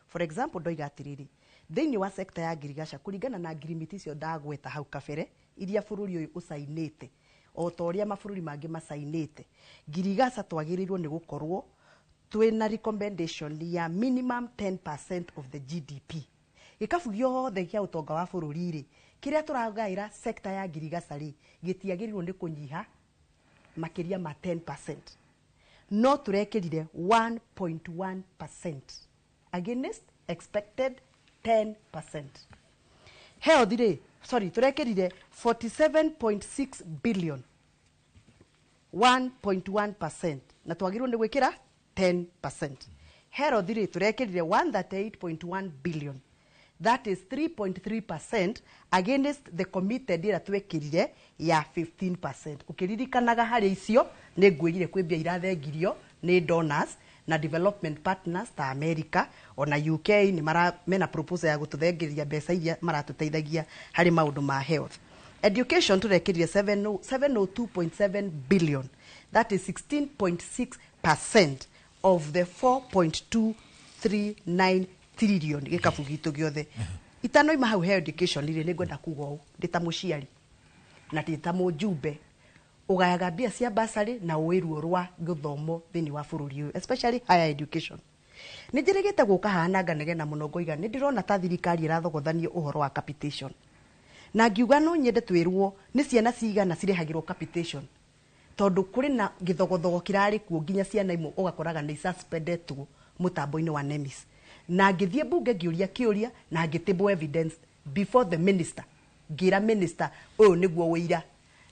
For example, ndoiga atĩrĩrĩ, thĩinĩ wa sector ya ngirigaca kũringana na ngirimiti icio ndagweta hau kabere iria bũrũri ũyũ ũcainĩte o ta ũrĩa mabũrũri mangĩ macainĩte, ngirigaca twagĩrĩirwo nĩ gũkorwo twĩna recommendation ya minimum 10% of the GDP. Gĩkabu gĩothe kĩa ũtonga wa bũrũri rĩ, kĩrĩa tũragaĩra sector ya ngirigaca rĩ, gĩtiagĩrĩirwo nĩ kũnyiha makĩria ma 10%, no tũrekĩrire 1.1% against expected 10%. Health rĩ, sorry, tũrekĩrire 47.6 billion, 1.1%, na twagĩrĩirwo nĩ gwĩkĩra 10%. Health rĩ, tũrekĩrire 138.1 billion, that is 3.3% against the committed ĩrĩa twekĩrire ya 15%. Ũkĩririkanaga harĩ icio nĩ ngwĩrire kwĩ mbia irathengirio nĩ donors na development partners ta America ona UK, nĩ mara mena proposal ya gũtũthengeria mbeca iria maratũteithagia harĩ maũndũ ma health. Education tũrekĩrire 702.7 billion, that is 16.6% of the 4.239 trillion gĩkabu gitũ gĩothe. Itanoima hau he education rĩ, nĩ ngwenda kuga ũũ ndĩ ta mũciari na ndĩ ta mũjumbe ũgayaga mbia cia basarĩ na ũĩ ruo rwa gĩthomo thĩinĩ wa bũrũri ũyũ, especially higher education. Nĩ njĩrĩgĩte gũka haha na nganegena mũno ngoiga nĩ ndĩrona ta thirikari ĩrathogothanio ũhoro wa capitation, na ngiuga no nyende twĩrwo nĩ ciana cigana cirĩhagĩrwo capitation, tondũ kũrĩ na gĩthogothogo kĩrarĩ kuo nginya ciana imwe ũgakoraga nĩ suspendetwo mũtambo-inĩ wa NEMIS. Na ngĩthiĩ mbunge ngĩũria kĩũria na ngĩtĩbwo evidence before the minister, ngĩra minister ũyũ nĩguo ũira,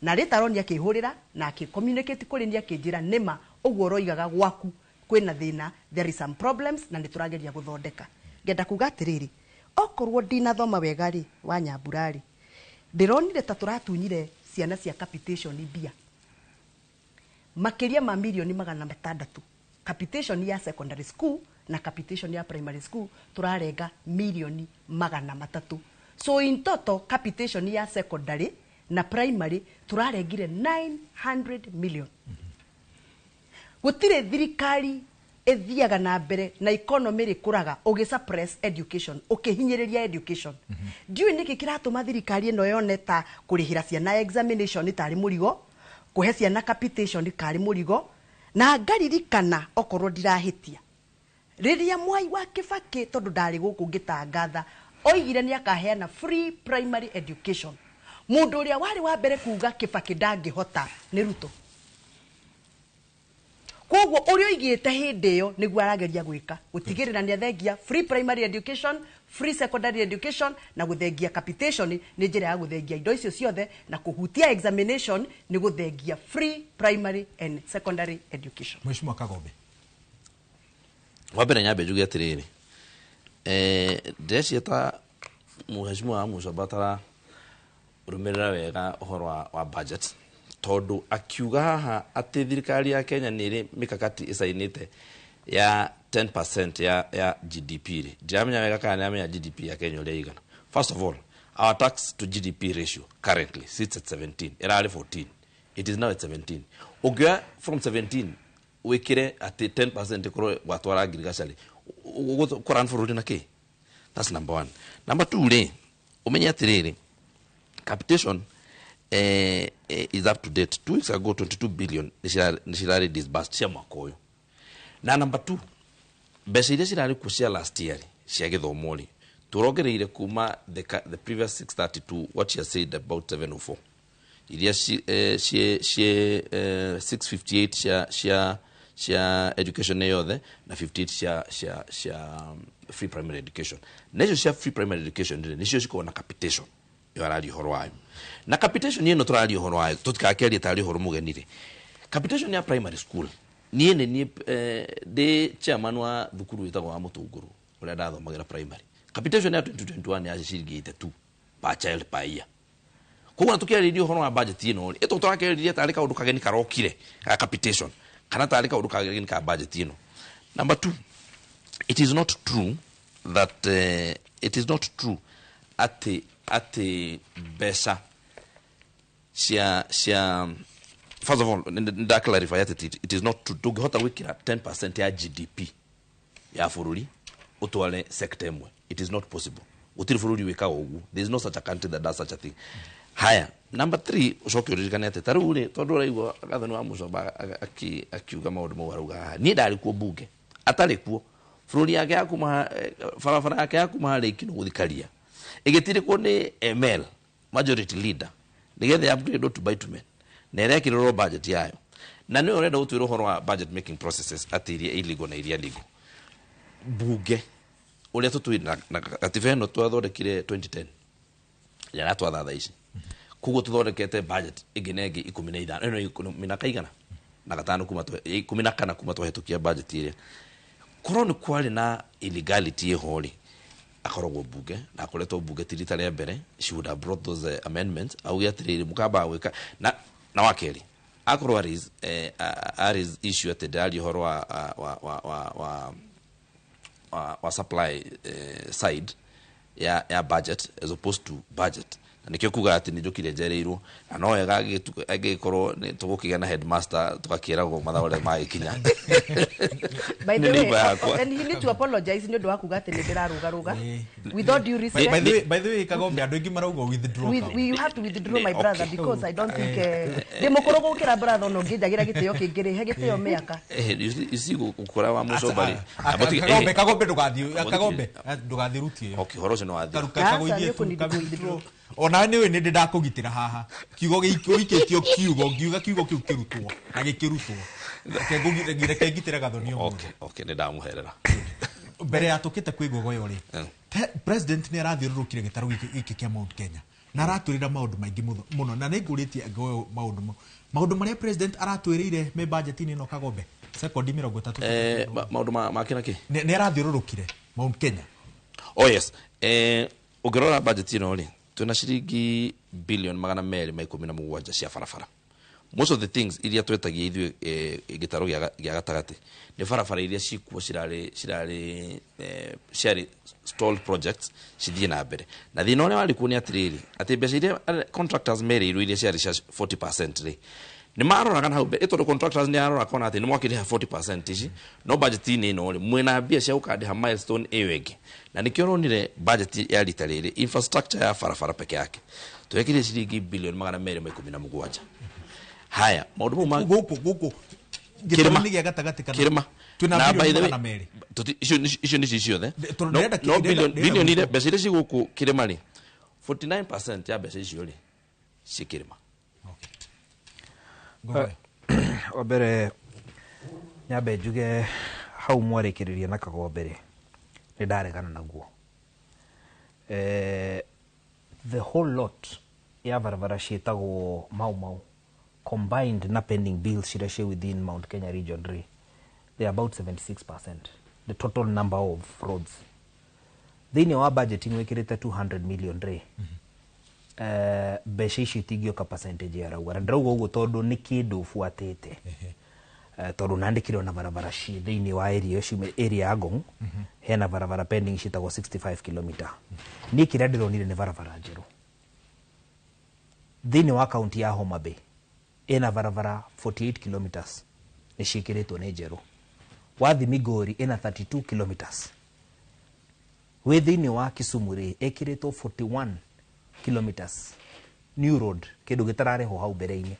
na later on akĩhũrĩra na akĩ-communicate kũrĩ niĩ akĩnjĩra nĩma ũguo ũroigaga gwaku kwĩna thĩna, there is some problems na nĩ tũrageria gũthondeka. Ngenda kuga atĩrĩrĩ, okorwo ndinathoma wega rĩ, wa Nyambura rĩ, ndĩronire ta tũratunyire ciana cia capitation mbia makĩria ma mirioni 600. Capitation ya secondary school na capitation ya primary school tũrarenga mirioni 300. So in total capitation ya secondary na primary tũrarengire 900 million. Gũtirĩ thirikari ĩthiaga na mbere na economy rĩkũraga ũgĩ suppress education, ũkĩhinyĩrĩria education. Ndiũĩ nĩkĩ kĩratũma thirikari ĩno yone ta kũrĩhĩra ciana examination tarĩ mũrigo, kũhe ciana capitation karĩ mũrigo, na ngaririkana okorwo ndirahĩtia rĩrĩa Mwai wa Kibaki tondũ ndarĩ gũkũ ngĩtangatha oigire nĩ akaheana free primary education. Mũndũ ũrĩa warĩ wa mbere kuga Kibaki ndangĩhota nĩ Ruto. Koguo ũrĩa oigĩte hĩndĩ ĩyo nĩguo arageria gwĩka, gũtigĩrĩra nĩ athengia free primary education, free secondary education, na gũthengia capitation nĩ njĩra ya gũthengia indo icio ciothe, na kũhutia examination nĩ gũthengia free primary and secondary education. Mheshimiwa Kagombe, wa mbere nyambe njuge atĩrĩrĩ, ndĩreciria ta Mheshimiwa wa Mucomba tara rũmĩrĩra wega ũhoro wa budget, tondũ akiuga haha atĩ thirikari ya Kenya nĩ ĩrĩ mikakati ĩcainĩte ya 10% ya GDP rĩ, ndiramenya wega kana nĩamenya GDP ya Kenya ũrĩa igana. First of all, our tax to GDP ratio currently sits at 17. Ĩrarĩ 14, it is now at 17. Ũngĩoya from 17 wĩkĩre atĩ 10% ĩkorwo gwatwara ngirigaca rĩ, ũgũkora bũrũri na kĩ? That's number one. Number two rĩ, ũmenye atĩrĩrĩ, capitation is up to date. 2 weeks ago 22 billion nĩ cirarĩ disbursed cia mwaka ũyũ. Na number two, mbeca iria cirarĩ kuo cia last year cia gĩthomo rĩ, tũrongereire kuma the previous 632 to what she has said about 704, iria ci 658 cia education yothe na 58 cia free primary education. Na icio cia free primary education rĩ, nĩcio cikoragwo na capitation ĩyo araria ũhoro wayo. Na capitation ĩno tũraria ũhoro wayo, tũtikakĩaria tarĩ ũhoro mũgeni rĩ, capitation ya primary school, niĩ nĩ niĩ ndĩ chairman wa thukuru wĩtagwo wa Mũtũngũrũ ũrĩa ndathomagĩra primary. Capitation ya 2021 ya ciringi 82 per child per year. Koguo na tũkĩarĩria ũhoro wa budget ĩno rĩ, ĩtũ tũrakĩarĩria tarĩ kaũndũ kageni karokire ga capitation kana tarĩ kaũndũ kageni ka budget ĩno. Number two, it is not true that it is not true atĩ mbeca cia, first of all, nda clarify atĩ it is not true ndũngĩhota gwĩkĩra 10% ya GDP ya bũrũri ũtware sector ĩmwe. It is not possible. Gũtirĩ bũrũri wĩkaga ũguo. There is no such a country that does such a thing. Haya, number three, ũcoke ũririkane atĩ ta rĩu rĩ, tondũ ũraigua Gathoni wa Mũcomba akiuga maũndũ mau arauga haha, niĩ ndarĩ kuo bunge atarĩ kuo. Bũrũri yake ya kuma barabara yake ya kuma harĩa Ikinũ gũthiĩ Karia ĩgĩtirĩkwo nĩ ML, majority leader, nĩgetha upgrade to bitumen, na ĩrekĩrĩrwo budget yayo. Na nĩwe ũrenda gũtwĩra ũhoro wa budget making processes, atĩ iria illegal na iria legal. Bunge ũrĩa tũtwĩ na katiba ĩno twathondekire 2010 yaratwatha thaa ici, koguo tũthondekete budget ĩngĩ na ĩngĩ 15, ĩno 15 kuma 14 kuma twahĩtũkia budget ĩrĩa. Korwo nĩ kwarĩ na illegality ĩho rĩ, akoragwo bunge na akoretwo bunge ti rita rĩa mbere. She would have brought those amendments, auge atĩrĩrĩ, mũkamba gwĩka na wa kerĩ akorwo aris issue atĩ ndĩraria ũhoro wa supply side ya budget as opposed to budget, na nikio kuga atĩ nĩ njũkire njereirwo, na no wega angĩgĩkorwo nĩ tũgũkĩgĩa na headmaster tũgakĩragwo mathaa ũrĩa magĩkinya. By the Nĩ way, neighbor yakwa. And he need to apologize nĩ ũndũ wa kuga atĩ nĩ ndĩrarũgarũga. With all due respect, By the way, Kagombe, andũ aingĩ marauga withdraw. You have to withdraw, my brother, Okay. because I don't think ndĩ mũkũrũ gũkĩra brother, ona ũngĩnjagĩra gĩtĩo kĩngĩ rĩ, he gĩtĩo mĩaka. You see gũkũra wa Mũcomba rĩ, Kagombe, Kagombe, ndũgathiĩ. Kagombe, ndũgathiĩ ruti ĩyo. Okay, ũhoro ũcio nĩ wathiĩ. Kagũithie Aca, tu, nĩ ũkũnidi withdraw. Ona nĩ nĩ ndĩ ndakũgitĩra haha. Kiugo gĩikĩtio, kiugo ngiuga, kiugo kĩu kĩrutwo na gĩkĩrutwo. Reke ngitĩre Gathoni ũmũthĩ. Okay, nĩ ndamũherera. Mbere ya tũkĩte kwĩ ngogoyo rĩ, president nĩ arathiũrũrũkire gĩtarũ gĩkĩ kĩa Mount Kenya na aratwĩrĩra maũndũ maingĩ mũno, na nĩ ngũrĩtie ngogoyo maũndũ marĩa president aratwĩrĩire me budget-inĩ ĩno. Kagombe, sekondi 30. Maũndũ ma kĩ na kĩ? Nĩ arathiũrũrũkire Mount Kenya. Oh yes, ũngĩrora budget ĩno rĩ, twĩna ciringi billion 217 cia barabara. Most of the things iria twetagia ithuĩ gĩtarũ gĩa gatagatĩ nĩ barabara iria cikuo cirarĩ ciarĩ stalled projects cithiĩ na mbere. Na thĩna ũrĩa warĩ kuo nĩ atĩrĩrĩ, atĩ mbeca iria contractors merĩirwo, iria ciarĩ cia 40% rĩ, nĩ maroraga na hau mbere, tondũ contractors nĩ arora kona atĩ nĩ mwakĩrĩha 40% ici, no budget-inĩ ĩno rĩ, mwĩna mbia cia gũkandĩha milestone ĩyo ĩngĩ. Na nĩkĩo ũronire budget ya rita rĩrĩ, infrastructure ya barabara peke yake twekire ciringi billion 217. Haya, maũndũ mau ma Gũkũ Kĩrĩma. gĩtarũ-inĩ gĩa gatagatĩ kana Kĩrĩma. Twĩna Na by bilioni the way, 200. Icio nĩcio ciothe. Tondũ No ndĩrenda no ndĩrenda billion iria mbeca iria ci gũkũ kĩrĩma rĩ, 49% ya mbeca icio rĩ ci kĩrĩma. Ngogoyo. Wa mbere nyambe njuge hau mwarĩkĩrĩria na Kagombe rĩ, nĩ ndaregana naguo. The whole lot ya barabara ciĩtagwo Mau Mau combined na pending bills ciria ciĩ within Mount Kenya region rĩ, they are about 76% the total number of roads. Thĩinĩ wa budgeting wĩkĩrĩte 200 million rĩ, mbeca icio itingĩũka percentage ya rauga, na ndĩrauga ũguo tondũ nĩ kĩndũ ũbuatĩte. Tondũ nandĩkire ona barabara ci thĩinĩ wa area ũcio, area ya Ngong hena barabara pending ciĩtagwo 65 km. Niĩ kĩrĩa ndĩronire nĩ barabara njerũ thĩinĩ wa kaunti ya Homa Bay, ĩna barabara 48 kilometers nĩ ciĩkĩrĩtwo nĩ njerũ. Wathi Migori ĩna 32 kilometers. Wĩ thĩinĩ wa Kisumu rĩ, ĩkĩrĩtwo 41 kilometers new road, kĩndũ gĩtararĩhwo hau mbere-inĩ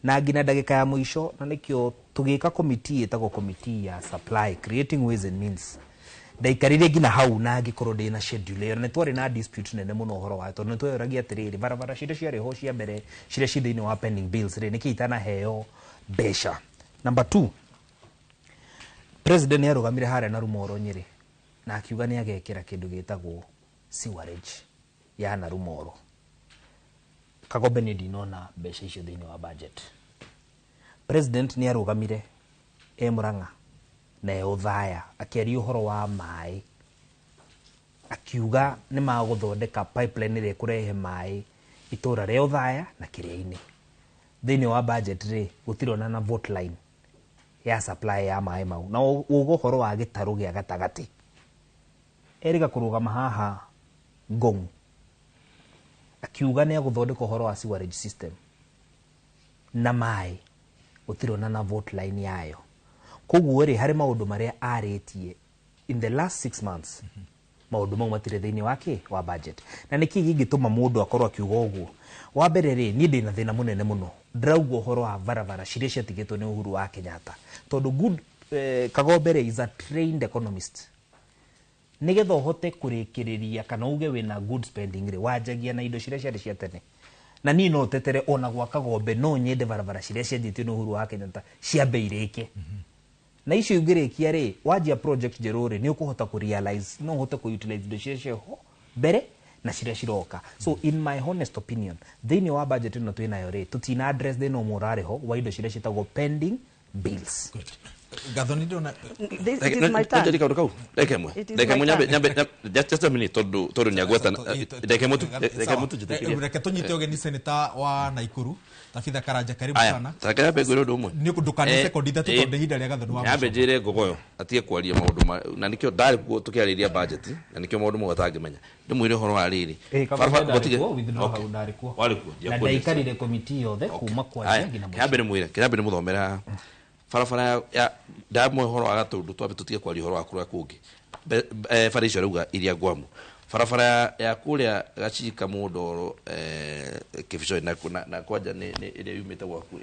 na nginya ndagĩka ya mũico. Na nĩkĩo tũgĩka committee ĩtagwo committee ya supply, creating ways and means, ndaikarire nginya hau na ngĩkorwo ndĩna schedule ĩyo, na nĩ twarĩ na dispute nene mũno ũhoro wayo, tondũ nĩ tweyoragia atĩrĩrĩ, barabara ciria ciarĩho cia mbere ciria ci thĩinĩ wa pending bills rĩ, nĩkĩ itanaheo mbeca? Number two, president nĩ arũgamire harĩa na Rumoro Nyĩrĩ na akiuga nĩ agekĩra kĩndũ gĩtagwo sewerage ya Narumoro. Kagombe, nĩ ndinona mbeca icio thĩinĩ wa budget. President nĩ arũgamire e Murang'a na e Othaya akĩaria ũhoro wa maĩ, akiuga nĩ magũthondeka pipeline ĩrĩa ĩkũrehe maĩ itũra rĩa Othaya na Kĩrĩa-inĩ. Thĩinĩ wa budget rĩ, gũtirĩ ona na vote line ya supply ya maĩ mau. Na uga ũhoro wa gĩtarũ gĩa gatagatĩ, erĩga kũrũgama haha Ngong akiuga nĩ agũthondeka ũhoro wa sewerage system na maĩ, gũtirĩ ona na vote line yayo. Koguo rĩ, harĩ maũndũ marĩa arĩtie in the last 6 months, maũndũ mau matirĩ thĩinĩ wa kĩ wa budget. Na nĩkĩ gĩngĩtũma mũndũ akorwo akiuga ũguo? Wa mbere rĩ, niĩ ndĩna thĩna mũnene mũno ndĩrauga ũhoro wa barabara ciria ciatigĩtwo nĩ Uhuru wa Kenyatta, tondũ good Kagombe rĩ is a trained economist. Nigetha ũhote kũrĩkĩrĩria kana uge wĩna good spending rĩ, wanjagia na indo ciria ciarĩ cia tene. Na niĩ no tetere ona gwa Kagombe, no nyende barabara ciria cianjĩtio nĩ Uhuru wa Kenyatta ciambe irĩke, na icio ingĩrĩkia rĩ, wanjia project njerũ rĩ, nĩ ũkũhota kũ realize no ũhote kũ utilize indo ciria ciĩho mbere na ciria ciroka. So in my honest opinion, thĩinĩ wa budget ĩno twĩnayo rĩ, tũtina address thĩna ũmwe ũrarĩ ho wa indo ciria ciĩtagwo pending bills. Gathoni, ndona It is my turn. Njeri kaundu kau ndagĩka ĩmwe. It is Ndagĩka my ĩmwe, nyambe turn. nyambe, just a minute, tondu nĩ agweta ndagĩka ĩmwe tu, ndagĩka ĩmwe tu, njĩtĩkĩrie. Reke tũnyite ũgeni seneta wa Naikuru Tabitha Karanja, karibu Aya, sana. ta nyambe ngwĩre ũndũ ũmwe. Nĩ ndũkane sekondi 3, tondũ ihinda rĩa Gathoni wa Nyambe mũico. Njĩre Ngogoyo atige kwaria maũndũ na nĩkĩo ndarĩ kuo tũkĩarĩria budget, na nĩkĩo maũndũ mamwe atangĩmenya. Ndĩmwĩre ũhoro wa rĩrĩ. Eh, Kagombe Barabara- ndarĩ gũtige- kuo, withdraw Okay. hau ndarĩ kuo. Warĩ kuo, Na ndiakuonia. ndaikarire komiti yothe kuma kwanjia Aya, nginya mũico. kĩambe nĩ mwĩre, kĩambe nĩ mũthomere haha barabara ya ndamwe ũhoro wa gatũndũ, twambe tũtige kwaria ũhoro wa kũrĩa kũngĩ. Bara icio arauga iria ngwamu, barabara ya kũrĩa Gacika Mũndoro, Kĩbicoi na kwanja nĩ ĩrĩa yumĩte gwaku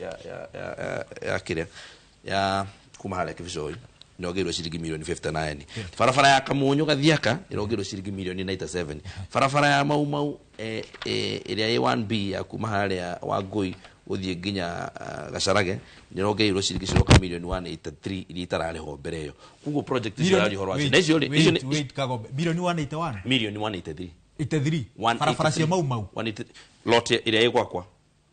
ya kĩrĩa ya kuma harĩa Kĩbicoi nĩongereirwo ciringi milioni 59. Barabara ya Kamunyu Gathiaka ĩrongereirwo ciringi milioni 97. Barabara ya Mau Mau, ĩrĩa ĩ 1B ya kuma harĩa Wangũi gũthiĩ nginya Gacarage nĩrongereirwo ciringi ciroka milioni 183 iria itararĩho mbere ĩyo. Koguo project icio iraria ũhoro wacio na icio rĩ, icio nĩ Wait, Kagombe, milioni 181? Milioni 183. 83 barabara cia Mau Mau? 183 lot ĩrĩa ĩ gwakwa,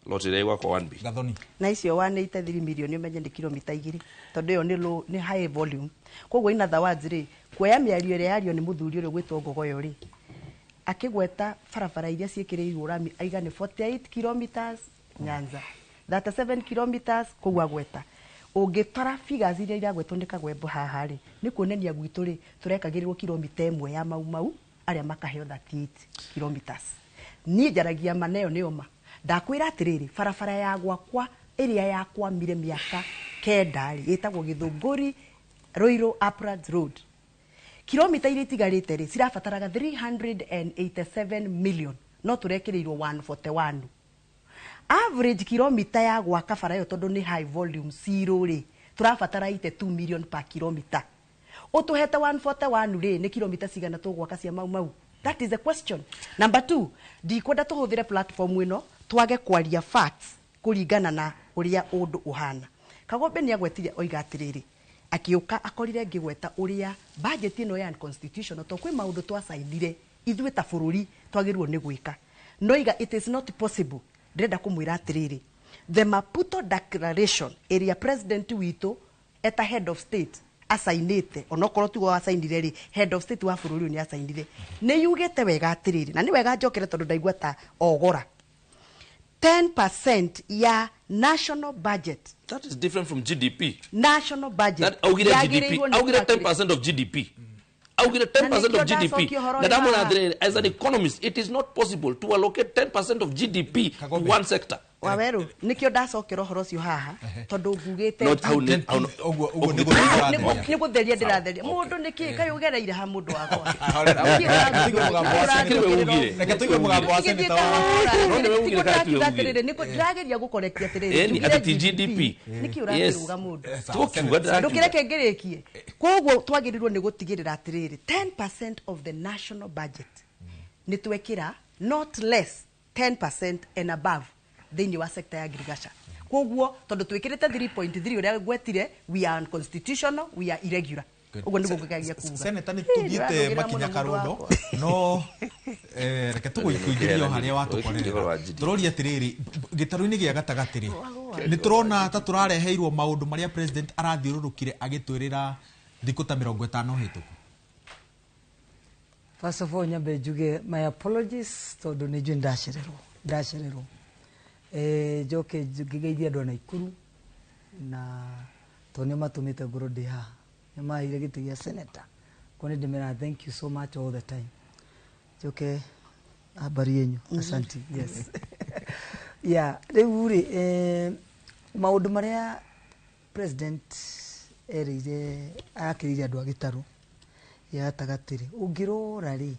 lot ĩrĩa ĩ gwakwa 1B. Gathoni. Na icio 183 milioni, ũmenye nĩ kilomita 2, tondũ ĩyo nĩ low, nĩ high volume. Koguo in other words rĩ, kuoya mĩario ĩrĩa yario nĩ mũthuri ũrĩa ũgwĩtwo Ngogoyo rĩ, akĩgweta barabara iria ciĩkĩrĩirwo rami, aiga nĩ 48 kilometers Nyanza, 37 kilometers kũu agweta. Ũngĩtara figures iria iragwetwo nĩ Kagwembo haha rĩ, nĩ kuonania gwitũ rĩ, tũrekagĩrĩrwo kilomita 1 ya Mau Mau, arĩa makaheo 38 kilometers. Niĩ njaragia ma, nayo nĩyo ma. Ndakwĩra atĩrĩrĩ, barabara ya gwakwa ĩrĩa yakwamire mĩaka 9 rĩ, ĩtagwo Gĩthũngũri Ruiru Uplands Road. Kilomita iria itigarĩte rĩ, cirabataraga 387 million, no tũrekĩrĩirwo 141. Average kilomita ya gwaka bara ĩyo, tondũ nĩ high volume zero rĩ, tũrabatara 82 million per kilomita. Ũtũhete 141 rĩ, nĩ kilomita cigana tũgwaka cia Mau Mau? That is a question. Number two, ndikwenda tũhũthĩre platform ĩno twage kwaria facts kũringana na ũrĩa ũndũ ũhana. Kagombe nĩ agwetire oiga atĩrĩrĩ, akĩũka akorire ngĩgweta ũrĩa budget ĩno ya unconstitutional, to kwĩ maũndũ twacainire ithuĩ ta bũrũri twagĩrĩirwo nĩ gwĩka, noiga it is not possible. Ndĩrenda kũmwĩra atĩrĩrĩ, the Maputo Declaration ĩrĩa president witũ eta head of state acainĩte, onokorwo tiguo acainire rĩ, head of state wa bũrũri ũyũ nĩ acainire, nĩ yugĩte wega atĩrĩrĩ, na nĩ wega njokere tondũ ndaigua ta ogora 10% ya national budget. That is different from GDP. National budget. That augire GDP. Yagĩrĩirwo nĩ Augire gwakĩrĩ- 10% of GDP. Augire 10% of Na nĩkĩo GDP. ndacokia ũhoro Na ũyũ ndamwĩra haha. atĩrĩrĩ, as an economist, it is not possible to allocate 10% of GDP to one sector. Waweru, nĩkĩo ndacokera ũhoro ũcio haha tondũ ngugĩte Not how ne- how ũguo nĩ gũtheria ndĩratheria mũndũ nĩkĩ kaĩ ũgereire ha mũndũ wakwa. Reke tũigue mũgambo wa senator wa No, nĩwe ugire kana tiwe ugire? Ndĩrageria gũkorektia atĩrĩrĩ, Ĩni, njugire atĩ ti GDP. Nĩkĩ Yes. ũrakĩrũga mũndũ? Tũkiuga ndĩrakiuga. Ndũkĩreke ngĩrĩkie. Koguo twagĩrĩirwo nĩ gũtigĩrĩra atĩrĩrĩ, 10% of the national budget nĩ twekĩra not less 10% and above thĩinĩ wa sector ya agriculture. Koguo tondũ twĩkĩrĩte 3.3 ũrĩa ngwetire, we are unconstitutional, we are irregular. Ũguo nĩguo ngũgeria kuga. Senator, nĩ Ĩ, tũthiĩte ndĩrarũgĩra makinya mũno mũndũ karundo wakwa. no reke tũgũikũingĩria o harĩa watũkorerera. Tũroria atĩrĩrĩ, gĩtarũ-inĩ gĩa gatagatĩ rĩ, nĩ tũrona ta tũrareheirwo maũndũ marĩa president arathiũrũrũkire agĩtwĩrĩra thikũ ta 50 hĩtũku. First of all, nyambe njuge my apologies tondũ nĩ njũĩ ndacererwo. Njoke ngĩgeithia andũ a Naikuru na tondũ nĩo matũmĩte ngorwo ndĩ haha, nĩ maheire gĩtĩ gĩa senator, kwa nĩ ndĩmeraga thank you so much all the time. Njoke habari yenyu, asante. Yes, yeah. Rĩu rĩ, maũndũ marĩa president erĩire arakĩrĩire andũ a gĩtarũ ya gatagatĩ rĩ, ũngĩrora rĩ,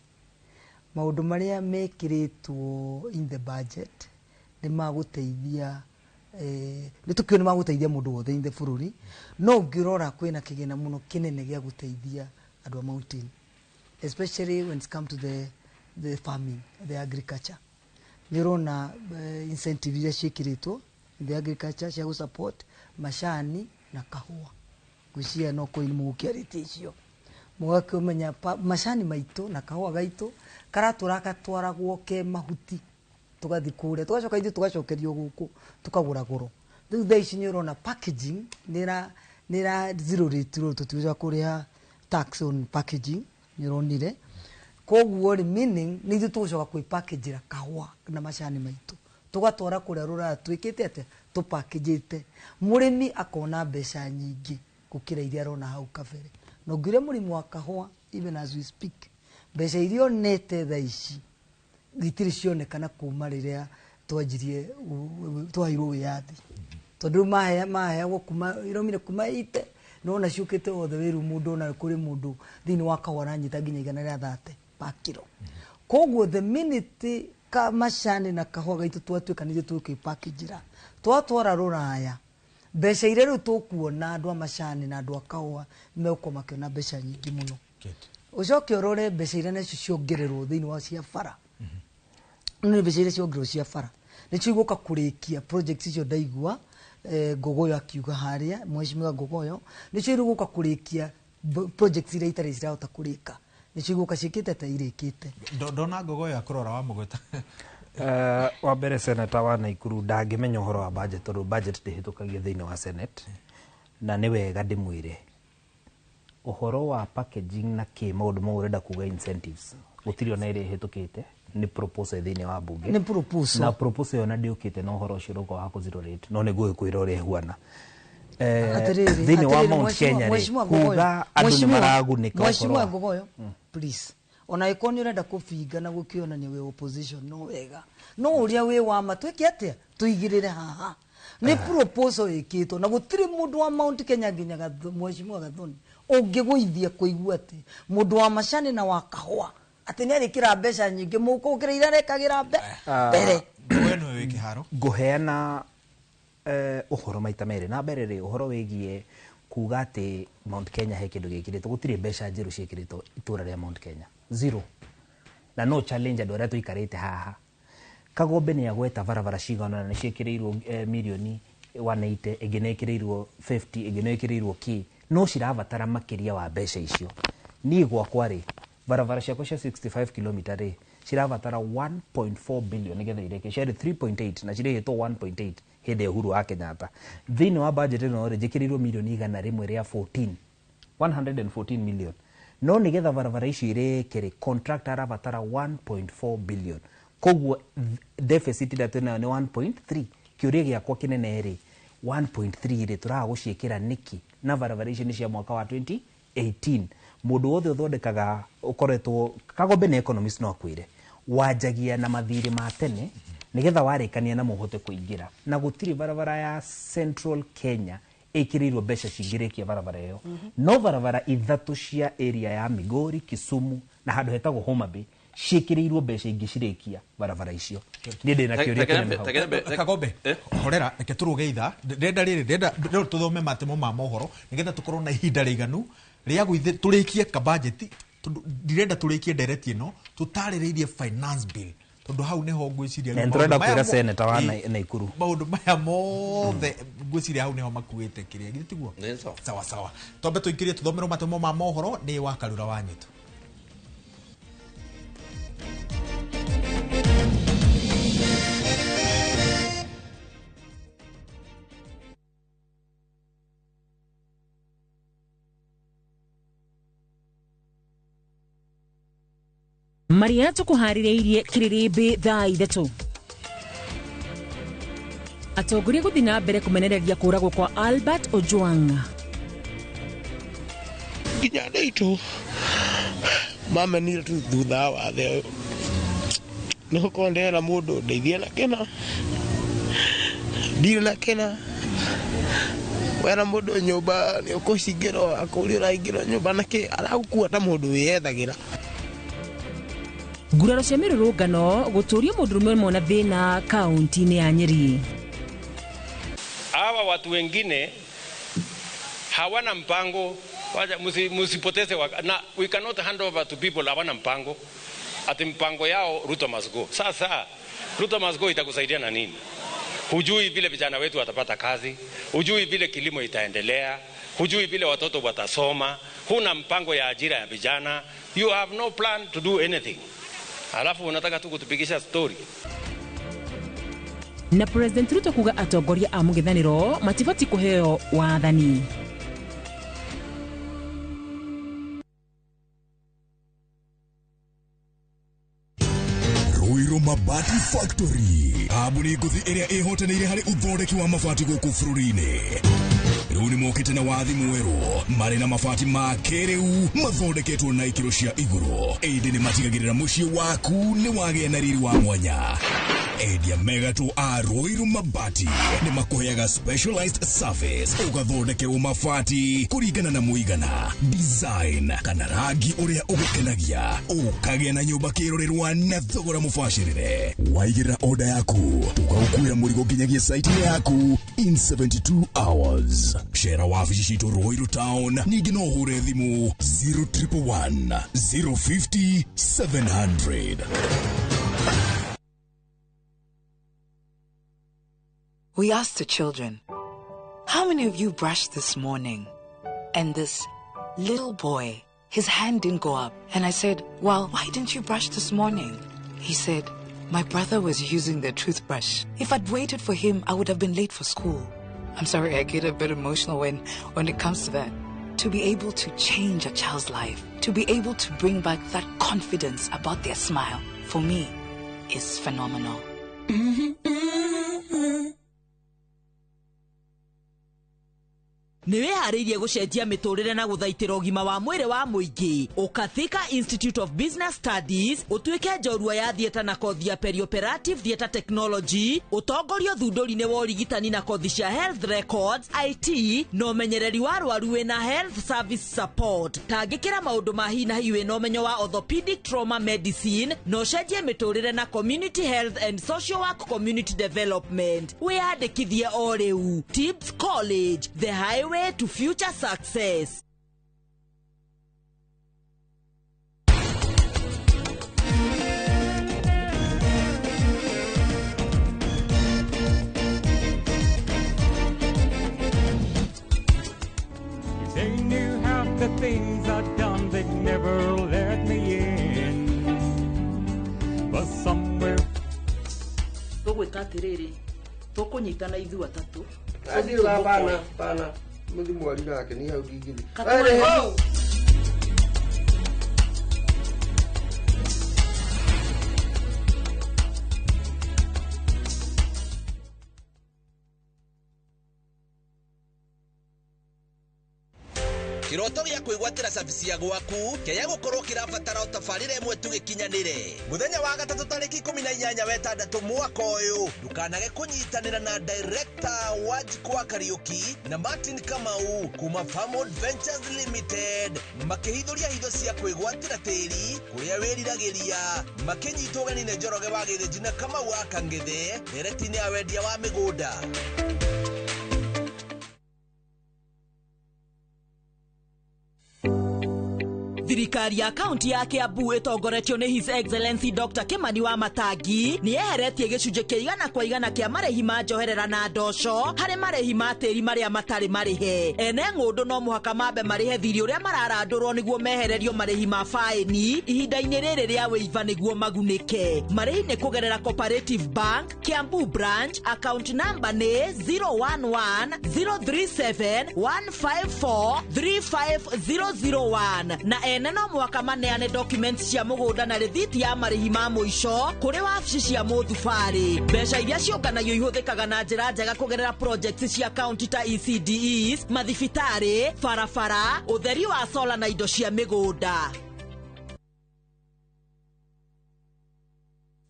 maũndũ marĩa mekĩrĩtwo in the budget nĩ magũteithia, nĩ tũkĩũĩ nĩ magũteithia mũndũ wothe in the bũrũri, no ũngĩrora kwĩna kĩgĩna mũno kĩnene gĩa gũteithia andũ a mountain, especially when it come to the farming, the agriculture. Nĩ ũrona incentive iria ciĩkĩrĩtwo in the agriculture cia gũ-support macani na kahũa. Ngwĩciria no kũi mũgũkĩarĩtie icio, mũgakĩmenya macani maitũ na kahũa gaitũ karatũra gatwaragwo ke mahuti, tũgathiĩ kũrĩa, tũgacoka ithuĩ tũgacokerio gũkũ tũkagũra goro. Rĩu thaa ici nĩ ũrona packaging nĩ ĩra zero rate, rĩu tũtigũcoka kũrĩha tax on packaging, nĩ ũronire. Koguo rĩ, meaning nĩ ithuĩ tũgũcoka kwĩpackagĩra kahũa na macani maitũ, tũgatwara kũrĩa rũraya twĩkĩte atĩa, tũpackagĩte, mũrĩmi akona mbeca nyingĩ gũkĩra iria arona hau kabere. Na ũngĩũria mũrĩmi wa kahũa, even as we speak, mbeca iria onete thaa ici itirĩ cionekana kuma rĩrĩa twanjirie twaheirwo wĩyathi, tondũ rĩu maheagwo kuma iraumire kuma ite nona ciũkĩte othe wĩru mũndũ, ona kũrĩ mũndũ thĩinĩ wa kahũa aranyita nginya 130 per kilo. Koguo the minute ka macani na kahũa gaitũ twatuĩka nithuĩ tũkwĩpackagĩra twatwara rũraya, mbeca iria rĩu tũkuona andũ a macani na andũ a kahũa megũkorwo makĩona mbeca nyingĩ mũno. Ũcoke ũrore mbeca iria nacio ciongererwo thĩinĩ wa cia bara, nĩ mbeca iria ciongererwo cia bara nĩcio igũka kũrĩkia project icio ndaigua Ngogoyo akiuga harĩa, mheshimiwa Ngogoyo, nĩcio igũka kũrĩkia project iria itarĩ cirahota kũrĩka, nĩcio igũka ciĩkĩte ta irĩkĩte. Ndona Ngogoyo akũrora wa mũgweta. Wa mbere, senator wa Naikuru ndangĩmenya ũhoro wa budget tondũ budget ndĩhĩtũkagio thĩinĩ wa senate, na nĩ wega ndĩmwĩre ũhoro wa packaging na kĩ maũndũ mau ũrenda kuga incentives gũtirĩ ona ĩrĩa ĩhĩtũkĩte, nĩ proposal thĩinĩ wa bunge. Nĩ proposal. Na proposal ĩyo na ndĩũkĩte na ũhoro ũcio ũroka wa kũ zero rate, no nĩ ngũgĩkwĩra ũrĩa ĩhuana. Atĩrĩrĩ, Thĩinĩ wa atĩrĩrĩ, Mount mheshimiwa- Kenya rĩ, mheshimiwa Ngogoyo, kuga andũ nĩ maragunĩka ũhoro mheshimiwa wa Ngogoyo, please, ona ĩkorwo nĩ ũrenda kũbinga na gũkĩonania wĩ opposition no wega, no ũrĩa wĩ wa ma twĩke atĩa, tũigĩrĩre haha. Nĩ proposal ĩkĩtwo na gũtirĩ mũndũ wa Mount Kenya nginya mheshimiwa Gathoni ũngĩgũithia kũigua atĩ mũndũ wa macani na wa kahũa atĩ nĩ arĩkĩra mbeca nyingĩ mũhuko gũkĩra iria arekagĩra mbere. Ngũheana ũhoro maita merĩ. Na mbere rĩ, ũhoro wĩgiĩ kuga atĩ Mount Kenya he kĩndũ gĩkĩrĩtwo, gũtirĩ mbeca njerũ ciĩkĩrĩtwo itũra rĩa Mount Kenya, zero. Na no challenge andũ arĩa tũikarĩte haha. Kagombe nĩ agweta barabara cigana ũna nĩ ciĩkĩrĩirwo mirioni 180, ĩngĩ nĩ ĩkĩrĩirwo 50, ĩngĩ nĩ ĩkĩrĩirwo kĩ, no cirabatara makĩria wa mbeca icio. Niĩ gwakwa rĩ, barabara ciakwa cia 65 km rĩ, cirabatara 1.4 billion nĩgetha irĩke. Ciarĩ 3.8 na cirĩhĩtwo 1.8 hĩndĩ ya Uhuru wa Kenyatta. Thĩinĩ wa budget ĩno rĩ, njĩkĩrĩirwo mirioni 114. 114 million. No nigetha barabara icio irĩke rĩ, contractor arabatara 1.4 billion. Koguo deficit ĩrĩa twĩnayo nĩ 1.3. Kĩũria gĩakwa kĩnene rĩ, 1.3 rĩ, tũraga gũciĩkĩra nĩkĩ na barabara icio nĩ cia mwaka wa 2018? Mũndũ wothe ũthondekaga ũkoretwo Kagombe nĩ economist no akwĩre wanjagia na mathirĩ ma tene nigetha warĩkania na mũhote kũingĩra, na gũtirĩ barabara ya Central Kenya ĩkĩrĩirwo mbeca cingĩrĩkia barabara ĩyo. No barabara ithatũ cia area ya Migori, Kisumu na handũ hetagwo Homa Bay ciĩkĩrĩirwo mbeca ingĩ cirĩkia barabara icio. Niĩ ndĩna kĩũria kĩnene hau. Kagombe, horera, reke tũrũge ithaa. Ndĩrenda rĩrĩ, ndĩrenda rĩu tũthome matemo ma mohoro nĩgetha tũkorwo na ihinda rĩiganu rĩa gũithe tũrĩkie kabajeti, tondũ ndirenda tũrĩkie ndereti ĩno tũtarĩrĩirie finance bill, tondũ hau nĩho ngwĩciria Na rĩu nĩtũrenda maũndũ maya kwĩra senator wa Naikuru. Maũndũ maya mothe ngwĩciria hau nĩho makuĩte kĩrĩa githĩ tiguo? Sawa sawa, twambe tũingĩrie tũthomerwo matemo ma mohoro nĩ wa Karura wa Nyĩtũ. Maria tũkũharĩrĩirie kĩrĩrĩmbĩ thaa 3. Atongoria gũthiĩ na mbere kũmenereria kũragwo kwa Albert Ojwang. Nginya andũ aitũ mamenire tu thutha wa wathe ũyũ, nĩ gũkorwo ndĩrera mũndũ ndeithie na kĩna ndirĩ na kĩna wera mũndũ nyũmba nĩ ũkũcingĩrwo akũria ũraingĩrwo nyũmba na kĩ aragũkua ta mũndũ wĩyethagĩra. Nguraro cia mĩrũrũngano gũtũria mũndũrũme ũmwe na thĩna kaunti-inĩ ya Nyeri. Hawa watu wengine hawana mpango, wacha musipoteze na we cannot hand over to people hawana mpango. Ati mpango yao Ruto must go. Sasa Ruto must go itakusaidia na nini? Hujui vile vijana wetu watapata kazi, hujui vile kilimo itaendelea, hujui vile watoto watasoma, huna mpango ya ajira ya vijana, you have no plan to do anything. Alafu unataka tu kutupigisha story. Na President Ruto kuga atongoria a mũng'ethanĩro matibatiĩ kũheo wathani. Ruiru Mabati Factory, kambuni ngũthi ĩrĩa ĩhotanĩire harĩ ũthondeki wa mabati gũkũ bũrũri-inĩ. Rĩu nĩ mokĩte na wathi mwerũ, marĩ na mabati ma kĩrĩu mathondeketwo na ikĩro cia igũrũ, ĩndĩ nĩ matigagĩrĩra mũciĩ waku nĩ wagĩa na riri wa mwanya. Endia mega tu a Ruiru Mabati nĩ makũheaga specialized service, ũgathondekerwo mabati kũringana na mũigana, design kana rangi ũrĩa ũgũkenagia, ũkagĩa na nyũmba kĩrorerwa na thogora mũbacĩrĩre. Waigĩrĩra order yaku, tũgagũkuĩra mũrigo nginyagia site-inĩ yaku in 72 hours. Cera wabici citũ Ruiru Town, ningĩ no ũhũre thimũ 0111 050 700. We asked the children, how many of you brushed this morning? And this little boy, his hand didn't go up. And I said, well, why didn't you brush this morning? He said, my brother was using the toothbrush. If I'd waited for him, I would have been late for school. I'm sorry, I get a bit emotional when it comes to that. To be able to change a child's life, to be able to bring back that confidence about their smile, for me, is phenomenal. Nĩ wĩharĩirie gũcenjia mĩtũrĩre na gũthaitĩra ũgima wa mwĩrĩ wa mũingĩ. Ũka Thika Institute of Business Studies ũtuĩke njorua ya theatre na kothi ya perioperative theatre technology, ũtongorio thundũri-inĩ wa ũrigitani na kothi cia health records, IT na ũmenyereri wa arwaru wĩna health service support. Tangĩkĩra maũndũ ma hi na hi wĩna ũmenyo wa orthopedic trauma medicine na ũcenjie mĩtũrĩre na community health and social work community development. Wĩyandĩkithie o rĩu. Tibbs College, the highway to future success. If they knew half the things I'd done, they'd never let me in. But somewhere Tũgwĩka atĩrĩrĩ, tũkũnyitana ithuĩ atatũ. Bana, bana. Mũthi mwari nake ni hau ndingĩthiĩ. Katũre hau. Kiroto gĩa kwĩgwatĩra cabici ya gwaku kĩaya gũkorwo kĩrabatara o tabarĩra ĩmwe tu gĩkinyanĩre. Mũthenya wa gatatũ tarĩki 18 wa ĩtandatũ mwaka ũyũ, ndũkanage kũnyitanĩra na director Wanjikũ wa Kariũki na Martin Kamau kuma Farmwood Ventures Limited makĩhithũria hitho cia kwĩgwatĩra tĩri kũrĩa wĩriragĩria, makĩnyitwo ũgeni nĩ Njoroge wa Gĩthĩnji na Kamau wa Kang'ethe ndereti-inĩ ya wendia wa mĩgũnda. Thirikari ya kaunti ya Kiambu ĩtongoretio nĩ His Excellency Dr. Kimani wa Matangi nĩ yeheretie gĩcunjĩ kĩa 100% kĩa marĩhi ma njoherera na ndoco harĩ marĩhi ma tĩri marĩa matarĩ marĩhe. Ene ng'ũndũ no mũhaka mambe marĩhe thirĩ ũrĩa mararandũrwo nĩguo mehererio marĩhi ma faĩni ihinda-inĩ rĩrĩ rĩa wĩiva nĩguo magunĩke. Marĩhi nĩ kũgerera Cooperative Bank, Kiambu Branch, account number nĩ 011 037 154 35001 na ene no mũhaka maneane documents cia mũgũnda na rĩthiti ya marĩhi ma mũico kũrĩ wabici cia mũthubarĩ. Mbeca iria ciũnganagio ihũthĩkaga na njĩra njega kũgerera projects cia kaunti ta ECDEs, mathibitarĩ, barabara, ũtheri wa sola na indo cia mĩgũnda.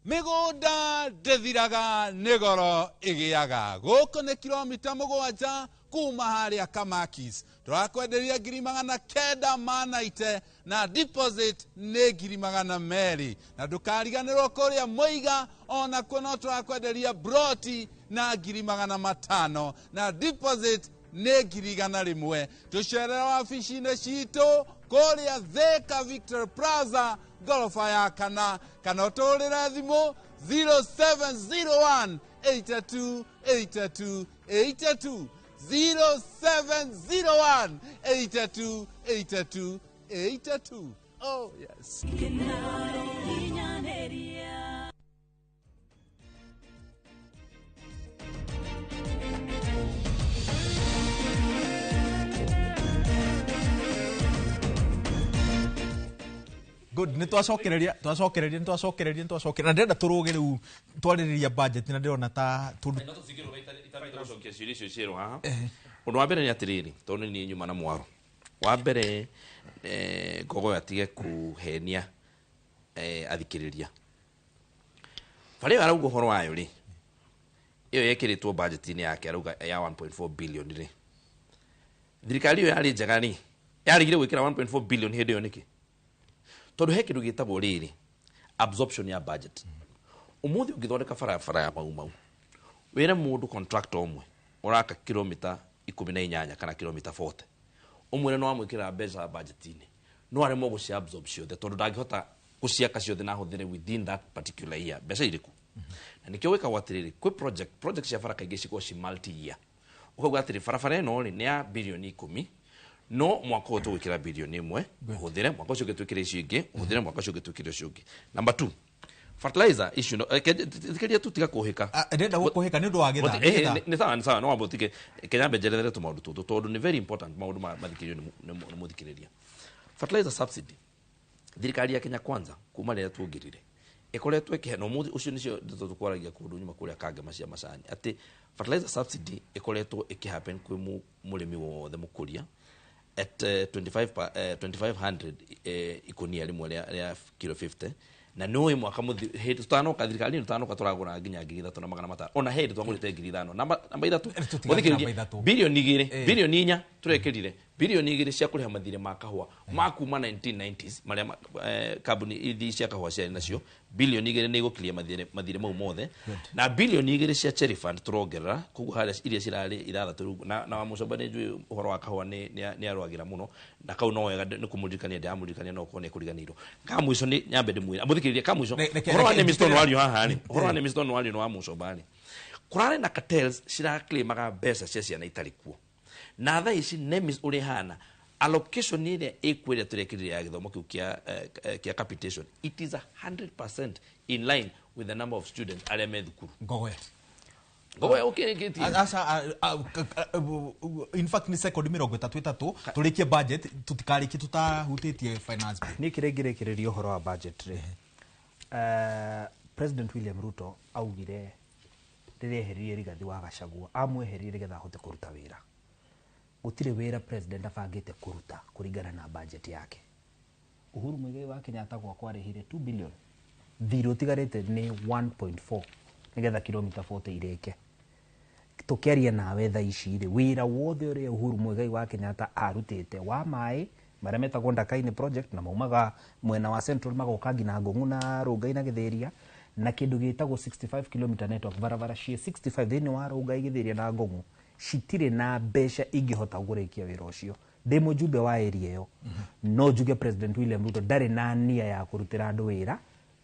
Mĩgũnda ndĩthiraga nĩ goro ĩgĩaga. Gũkũ nĩ kilomita 7 kuma harĩa Kamakis. Tũrakwenderia 990 na deposit nĩ 200,000. Na ndũkariganĩrwo kũrĩa Mũiga onakuo no tũrakwenderia broti na 500,000 na deposit nĩ 100,000. Tũcerere wabici-inĩ citũ kũrĩa Thika Victor Plaza ngoroba ya kana, kana ũtũrĩre thimũ 0701 82 82 82 0701 82 82 82. Oh yes. Good, nĩ twacokereria twacokereria nĩ twacokereria nĩ twacokereria na ndĩrenda tũrũge rĩu twarĩrĩria budget na ndĩrona ta tũndũ Gũcokia ciũria icio cierũ haha. Ũndũ wa mbere nĩ atĩrĩrĩ, tondũ niĩ nyuma na mwaro. Wa mbere Ngogoyo atige kũhenia athikĩrĩria. Bara ĩyo arauga ũhoro wayo rĩ, ĩyo yekĩrĩtwo budget-inĩ yake arauga ya 1.4 billion rĩ. Thirikari ĩyo yarĩ njega rĩ, yarigire gwĩkĩra 1.4 billion hĩndĩ ĩyo nĩkĩ? Tondũ he kĩndũ gĩtagwo rĩrĩ, absorption ya budget. Ũmũthĩ ũngĩthondeka barabara ya Mau Mau, wĩre mũndũ contractor ũmwe ũraka kilomita 18 kana kilomita 40, ũmwĩre no wamwĩkĩra mbeca budget-inĩ, no aremwo gũcia absorb ciothe tondũ ndangĩhota gũciaka ciothe na ahũthĩre within that particular year mbeca irĩkũ. Na nĩkĩo gwĩkagwo atĩrĩrĩ, kwĩ project cia bara kaingĩ cikoragwo ci multi year. Ũkauga atĩrĩ, barabara ĩno rĩ nĩ ya bilioni 10, no mwaka ũyũ tũgwĩkĩra bilioni 1, ũhũthĩre mwaka ũcio ũngĩ twĩkĩre icio ingĩ, ũhũthĩre mwaka ũcio ũngĩ twĩkĩre ũcio ũngĩ. Number 2, fertilizer issue no thikĩrĩria tu tiga kũhĩka. Ndĩrenda gũkũhĩka nĩ ũndũ wa gĩthaa. Nĩ sawa, nĩ sawa, no wambe ũtige Kenya mbe njerethere tũmaũndũ tũtũ tondũ nĩ very important maũndũ mathikĩrĩrio nĩ mũthikĩrĩria. Fertilizer subsidy thirikari ya Kenya Kwanza kuma rĩrĩa tuongirire ĩkoretwo ĩkĩhe, na ũmũthĩ ũcio nĩcio ndeto tũkwaragia kũndũ nyuma kũrĩa Kangema cia macani, atĩ fertilizer subsidy ĩkoretwo ĩkĩhappen kwĩ mũrĩmi wothe mũkũria at 2500 ikunia rĩmwe rĩa kilo 50, na nĩũĩ mwaka hĩndĩ tũtanoka thirikari tũtanoka tũragũra nginya 3,500, ona hĩndĩ twagũrĩte 5,000. Namba 3, mũthikĩrĩria, bilioni 2, bilioni 4 tũrekĩrire bilioni 2 cia kũrĩha mathirĩ ma kahũa ma kuma 1990s marĩa kambuni ithi cia kahũa ciarĩ nacio, bilioni 2 nĩ igũkiria mathirĩ mau mothe, na bilioni 2 cia Cherry Fund tũrongerera koguo harĩa iria cirarĩ 6 rĩu, na wa Mũcomba nĩ njũĩ ũhoro wa kahũa nĩ arwagĩra mũno, na kau no wega nĩ kũmũririkania, ndĩramũririkania no okorwo nĩ ekũriganĩirwo. Ka mũico nĩ nyambe ndĩmwĩre mũthikĩrĩria, ka mũico ũhoro wa Nemiston wario haha rĩ, ũhoro wa Nemiston wario nĩ wa Mũcomba rĩ, kũrarĩ na cartels ciraclaimaga mbeca cia ciana itarĩ kuo. Na thaa ici NEMIS ũrĩa ĩhana, allocation ĩrĩa ĩkuo ĩrĩa tũrekĩrire ya gĩthomo kĩu kĩa capitation, it is 100% in line with the number of students arĩa me thukuru. Ngogoya. Ngogoya ũkĩrĩkĩtie. Aca, in fact nĩ sekondi 33 tũrĩkie budget, tũtikarĩkie tũtahutĩtie finance bill. Niĩ kĩrĩa ingĩrĩkĩrĩria ũhoro wa budget rĩ, President William Ruto augire rĩrĩa eheririe Rigathi wa Gachagua, amweheririe nĩgetha ahote kũruta wĩra. Gũtirĩ wĩra president abangĩte kũruta kũringana na budget yake. Uhuru Muigai wa Kenyatta gwakwa arĩhire 2 billion, thirĩ ũtigarĩte nĩ 1.4 nĩgetha kilomita 40 irĩke. Tũkĩaria nawe thaa ici rĩ, wĩra wothe ũrĩa Uhuru Muigai wa Kenyatta arutĩte wa maĩ marĩa metagwo Ndakaini project, na maumaga mwena wa Central magoka nginya Ngũng'u na Rũngai na Gĩthĩria, na kĩndũ gĩtagwo 65 km network, barabara ciĩ 65 thĩinĩ wa Rũngai, Gĩthĩria na Ngũng'u, citirĩ na mbeca ingĩhota kũrĩkia wĩra ũcio. Ndĩ mũjumbe wa area ĩyo, no njuge President William Ruto ndarĩ na nia ya kũrutĩra andũ wĩra.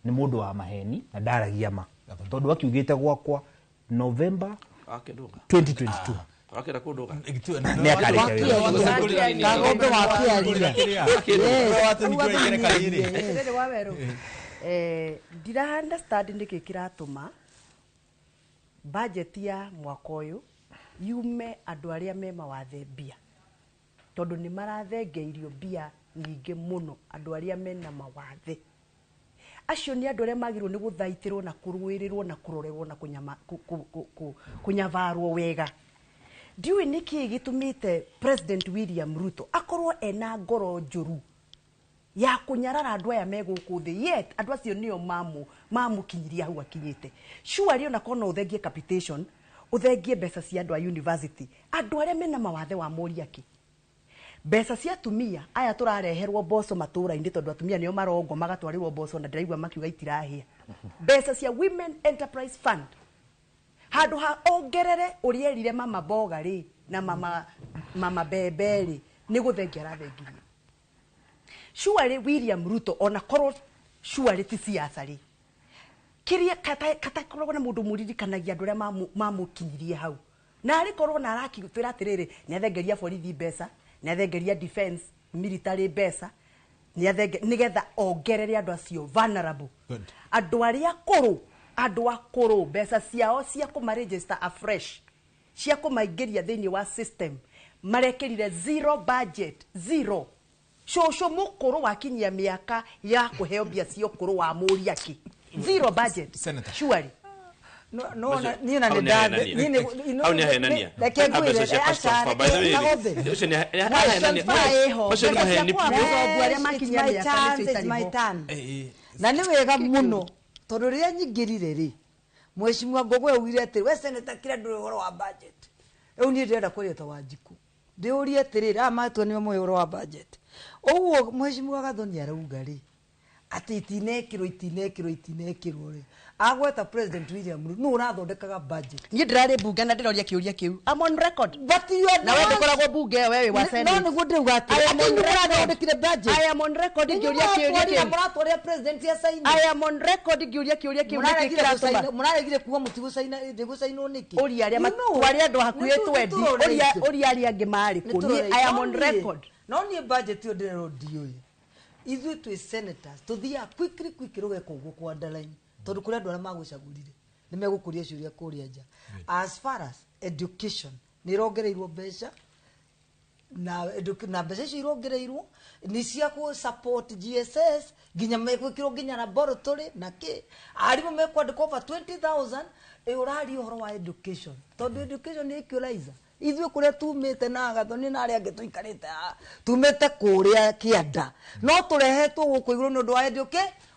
Nĩ mũndũ wa maheni na ndaragia ma, tondũ akiugĩte gwakwa November 2022 Wakĩra kũndũga. Nĩ akarĩkia wĩra. Kagombe wa kĩaria. Atĩrĩrĩ wa werũ, ndira understand nĩkĩ kĩratũma budget ya mwaka ũyũ yume andũ arĩa me mawathe mbia, tondũ nĩ marathengeirio mbia nyingĩ mũno. Andũ arĩa mena mawathe acio nĩ andũ arĩa magĩrĩirwo nĩ gũthaitĩrwo na kũrũĩrĩrwo na kũrorerwo na kũnyabarwo wega. Ndiũĩ nĩkĩ gĩtũmĩte President William Ruto akorwo ena ngoro njũru ya kũnyarara andũ aya me gũkũ thĩ, yet andũ acio nĩo mamũkinyirie hau akinyĩte. Surely ona korwo no ũthengie capitation, ũthengie mbeca cia andũ a university, andũ arĩa mena mawathe wa moria kĩ mbeca cia atumia aya tũrareherwo mboco matũra-inĩ, tondũ atumia nĩo marongo magatwarĩrwo mboco na ndĩraigua makiuga itirahĩa. Mbeca cia Women Enterprise Fund, handũ ha ongerere ũrĩa erire mama mboga rĩ na mama mbembe rĩ, nĩ gũthengia arathengirie. Surely William Ruto ona korwo surely ti siasa rĩ, kĩrĩa katakoragwo na mũndũ mũririkanagia andũ arĩa mamũkinyirie hau, na arĩ korwo na arakĩtwĩra atĩrĩrĩ, nĩ athengeria borithi mbeca, nĩ athengeria defense military mbeca, nĩgetha ongerere andũ acio vulnerable, andũ arĩa akũrũ, andũ akũrũ mbeca ciao cia kũmaregister afresh, cia kũmaingĩria thĩinĩ wa system, marekĩrire zero budget, zero. Cũcũ mũkũrũ wakinyia mĩaka ya kũheo mbia cia ũkũrũ wa mũria kĩ, zero budget. Senator. Surely. No, niĩ na nĩ ndathĩ- niĩ nĩ- Hau nĩ ahenania. Reke ngwĩre, Mbeca cia cash aca, transfer, by the way, Kagombe. ũcio nĩ ahenania. Transfer ĩho. Macio nĩ maheni Mbeca cia biũ. kũabsorb arĩa makinyia It's my mĩaka chance, nĩcio it's my itarĩ ho. turn. Na nĩ wega mũno tondũ rĩrĩa nyingĩrire rĩ, Mheshimiwa Ngogoyo augire atĩrĩ, we senator kĩrĩa ndũrĩ ũhoro wa budget. Rĩu niĩ ndĩrenda kũrĩa ta Wanjikũ, ndĩũrie atĩrĩrĩ, aya matua nĩo moĩ ũhoro wa budget. Ũguo Mheshimiwa Gathoni arauga rĩ, atĩ itinekĩrwo, itinekĩrwo, itinekĩrwo rĩ, agweta President William Ruto nũ ũrathondekaga budget. Niĩ ndĩrarĩ mbunge na ndĩroria kĩũria kĩu. I'm on record. But you are Na we the ones- ndũkoragwo mbunge ĩyo, we wĩ wa No Senate. nĩguo ndĩrauga atĩrĩ, I am atĩ on inyuĩ record. mũrathondekire budget. I am on record ngĩũria kĩũria kĩu. Mũratwarĩra president ya saini. I am on record ngĩũria kĩũria kĩu nĩkĩ Mũraregire kĩratũma. mũraregire kuga mũtigũcaina, ndĩgũcainwo nĩkĩ? Ũria arĩa You know, twarĩ andũ hakuhĩ twendi, nĩtũroreitio. ũria arĩa angĩ marĩ kũ. Niĩ I am on Nĩtũroreitio. record. No niĩ budget ĩyo ndĩrerwo ndiũĩ. Ithuĩ twĩ senators tũthiaga quickly quickly ũgeka ũguo kwa underline, tondũ kũrĩ andũ arĩa magũcagũrire nĩ megũkũria ciũria kũrĩa nja. As far as education nĩ ĩrongereirwo mbeca, na mbeca icio irongereirwo nĩ cia kũ support GSS nginya megwĩkĩrwo nginya laboratory na kĩ, arimũ mekwandĩkwo over 20,000. Ĩ ũraria ũhoro wa education, tondũ education nĩ equalizer. Ithuĩ kũrĩa tumĩte na Gathoni na arĩa angĩ tũikarĩte haha, tumĩte kũrĩa kĩanda, no tũrehetwo gũkũ igũrũ nĩ ũndũ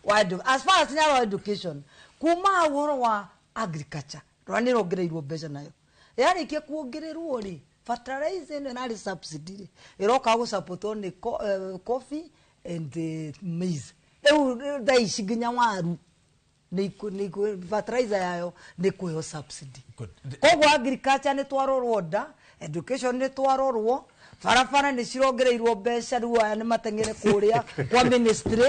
wa as far as nyaro education. Kuma hau ũhoro wa agriculture rora nĩ ĩrongereirwo mbeca, nayo yarĩkia kuongererwo rĩ, fertilizer ĩno ĩrarĩ subsidy rĩ, ĩroka gũsupportwo nĩ coffee and maize. Rĩu thaa ici nginya waru fertilizer yayo nĩ kũheo subsidy. Koguo agriculture nĩ twarorwo nda, education nĩ twarorwo, Barabara nĩ cirongereirwo mbeca rĩu aya nĩ mateng'ere kũrĩa kwa ministry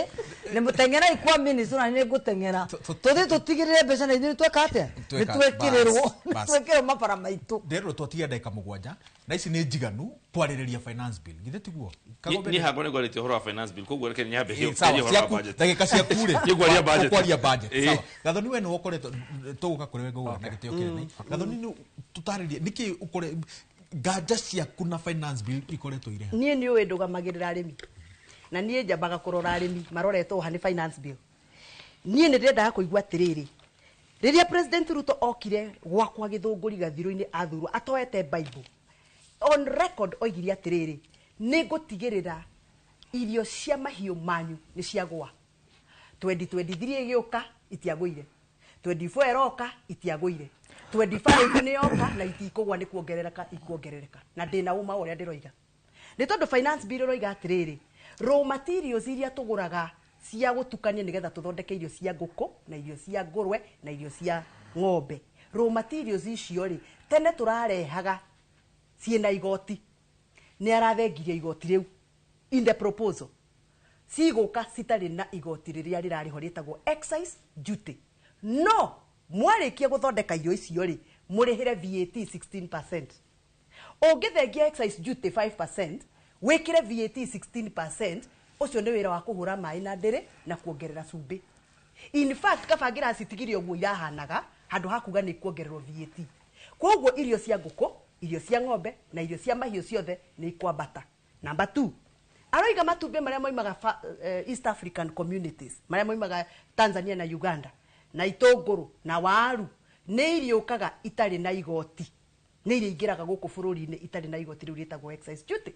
nĩ mũteng'erai kwa ministry na nĩ ngũteng'era tũthiĩ tũtigĩrĩre mbeca na ithuĩ nĩ tweka atĩa nĩ twekĩrĩrwo Bas. twekĩrwo mabara maitũ. Nderwo twatigia ndagĩka 7 na ici nĩ njiganu kwarĩrĩria finance bill githĩ tiguo? Niĩ hakwa nĩ ngwarĩtie ũhoro wa finance bill, koguo reke nyambe Ĩ, sawa, ũhoro wa ciaku budget. ndagĩka ciaku rĩ Niĩ ngwaria budget. Ũkwaria budget. Ĩ. Sawa, Gathoni, we nĩwe ũkoretwo tũgũka kũrĩ we ngũgũra na gĩtĩo kĩnene. Gathoni, nĩ tũtarĩrie nĩkĩ ũkore nganja ciaku na finance bill ikoretwo irĩ ha? Niĩ nĩ ũĩ ndũgamagĩrĩra arĩmi na niĩ njambaga kũrora arĩmi maroretwo ha nĩ finance bill. Niĩ nĩ ndĩrendaga kũigua atĩrĩrĩ, rĩrĩa President Ruto okire gwakwa Gĩthũngũri gathirũ-inĩ athurwo atoete Bible on record oigire atĩrĩrĩ, nĩ ngũtigĩrĩra irio cia mahiũ manyu nĩ ciagũa. 2023 ĩgĩũka itiagũire, 24 ĩroka itiagũire, 25 nĩ yoka na itikũgwa, nĩ kuongerereka ikuongerereka. Na ndĩna ũma wa ũrĩa ndĩroiga nĩ tondũ finance bill ĩroiga atĩrĩrĩ, raw materials iria tũgũraga cia gũtukania nĩgetha tũthondeke irio cia ngũkũ na irio cia ngũrwe na irio cia ng'ombe, raw materials icio rĩ, tene tũrarehaga ciĩna igoti, nĩ arathengirie igoti rĩu in the proposal, cigũka citarĩ na igoti rĩrĩa rĩrarĩho rĩtagwo excise duty. No mwarĩkia gũthondeka irio icio rĩ, mũrĩhĩre VAT 16%. Ũngĩthengia excise duty 5% wĩkĩre VAT 16%, ũcio nĩ wĩra wa kũhũra maĩ na ndĩrĩ na kuongerera cumbĩ. In fact, kaba ngĩracitigire ũguo irahanaga handũ ha kuga nĩ kuongererwo VAT. Koguo irio cia ngũkũ, irio cia ng'ombe na irio cia mahiũ ciothe nĩ ikwambata. Number 2, aroiga matumbĩ marĩa moimaga East African communities, marĩa moimaga Tanzania na Uganda, na itũngũrũ na waru, nĩ iriũkaga itarĩ na igoti, nĩ iria ingĩraga gũkũ bũrũri-inĩ itarĩ na igoti rĩu rĩtagwo excise duty.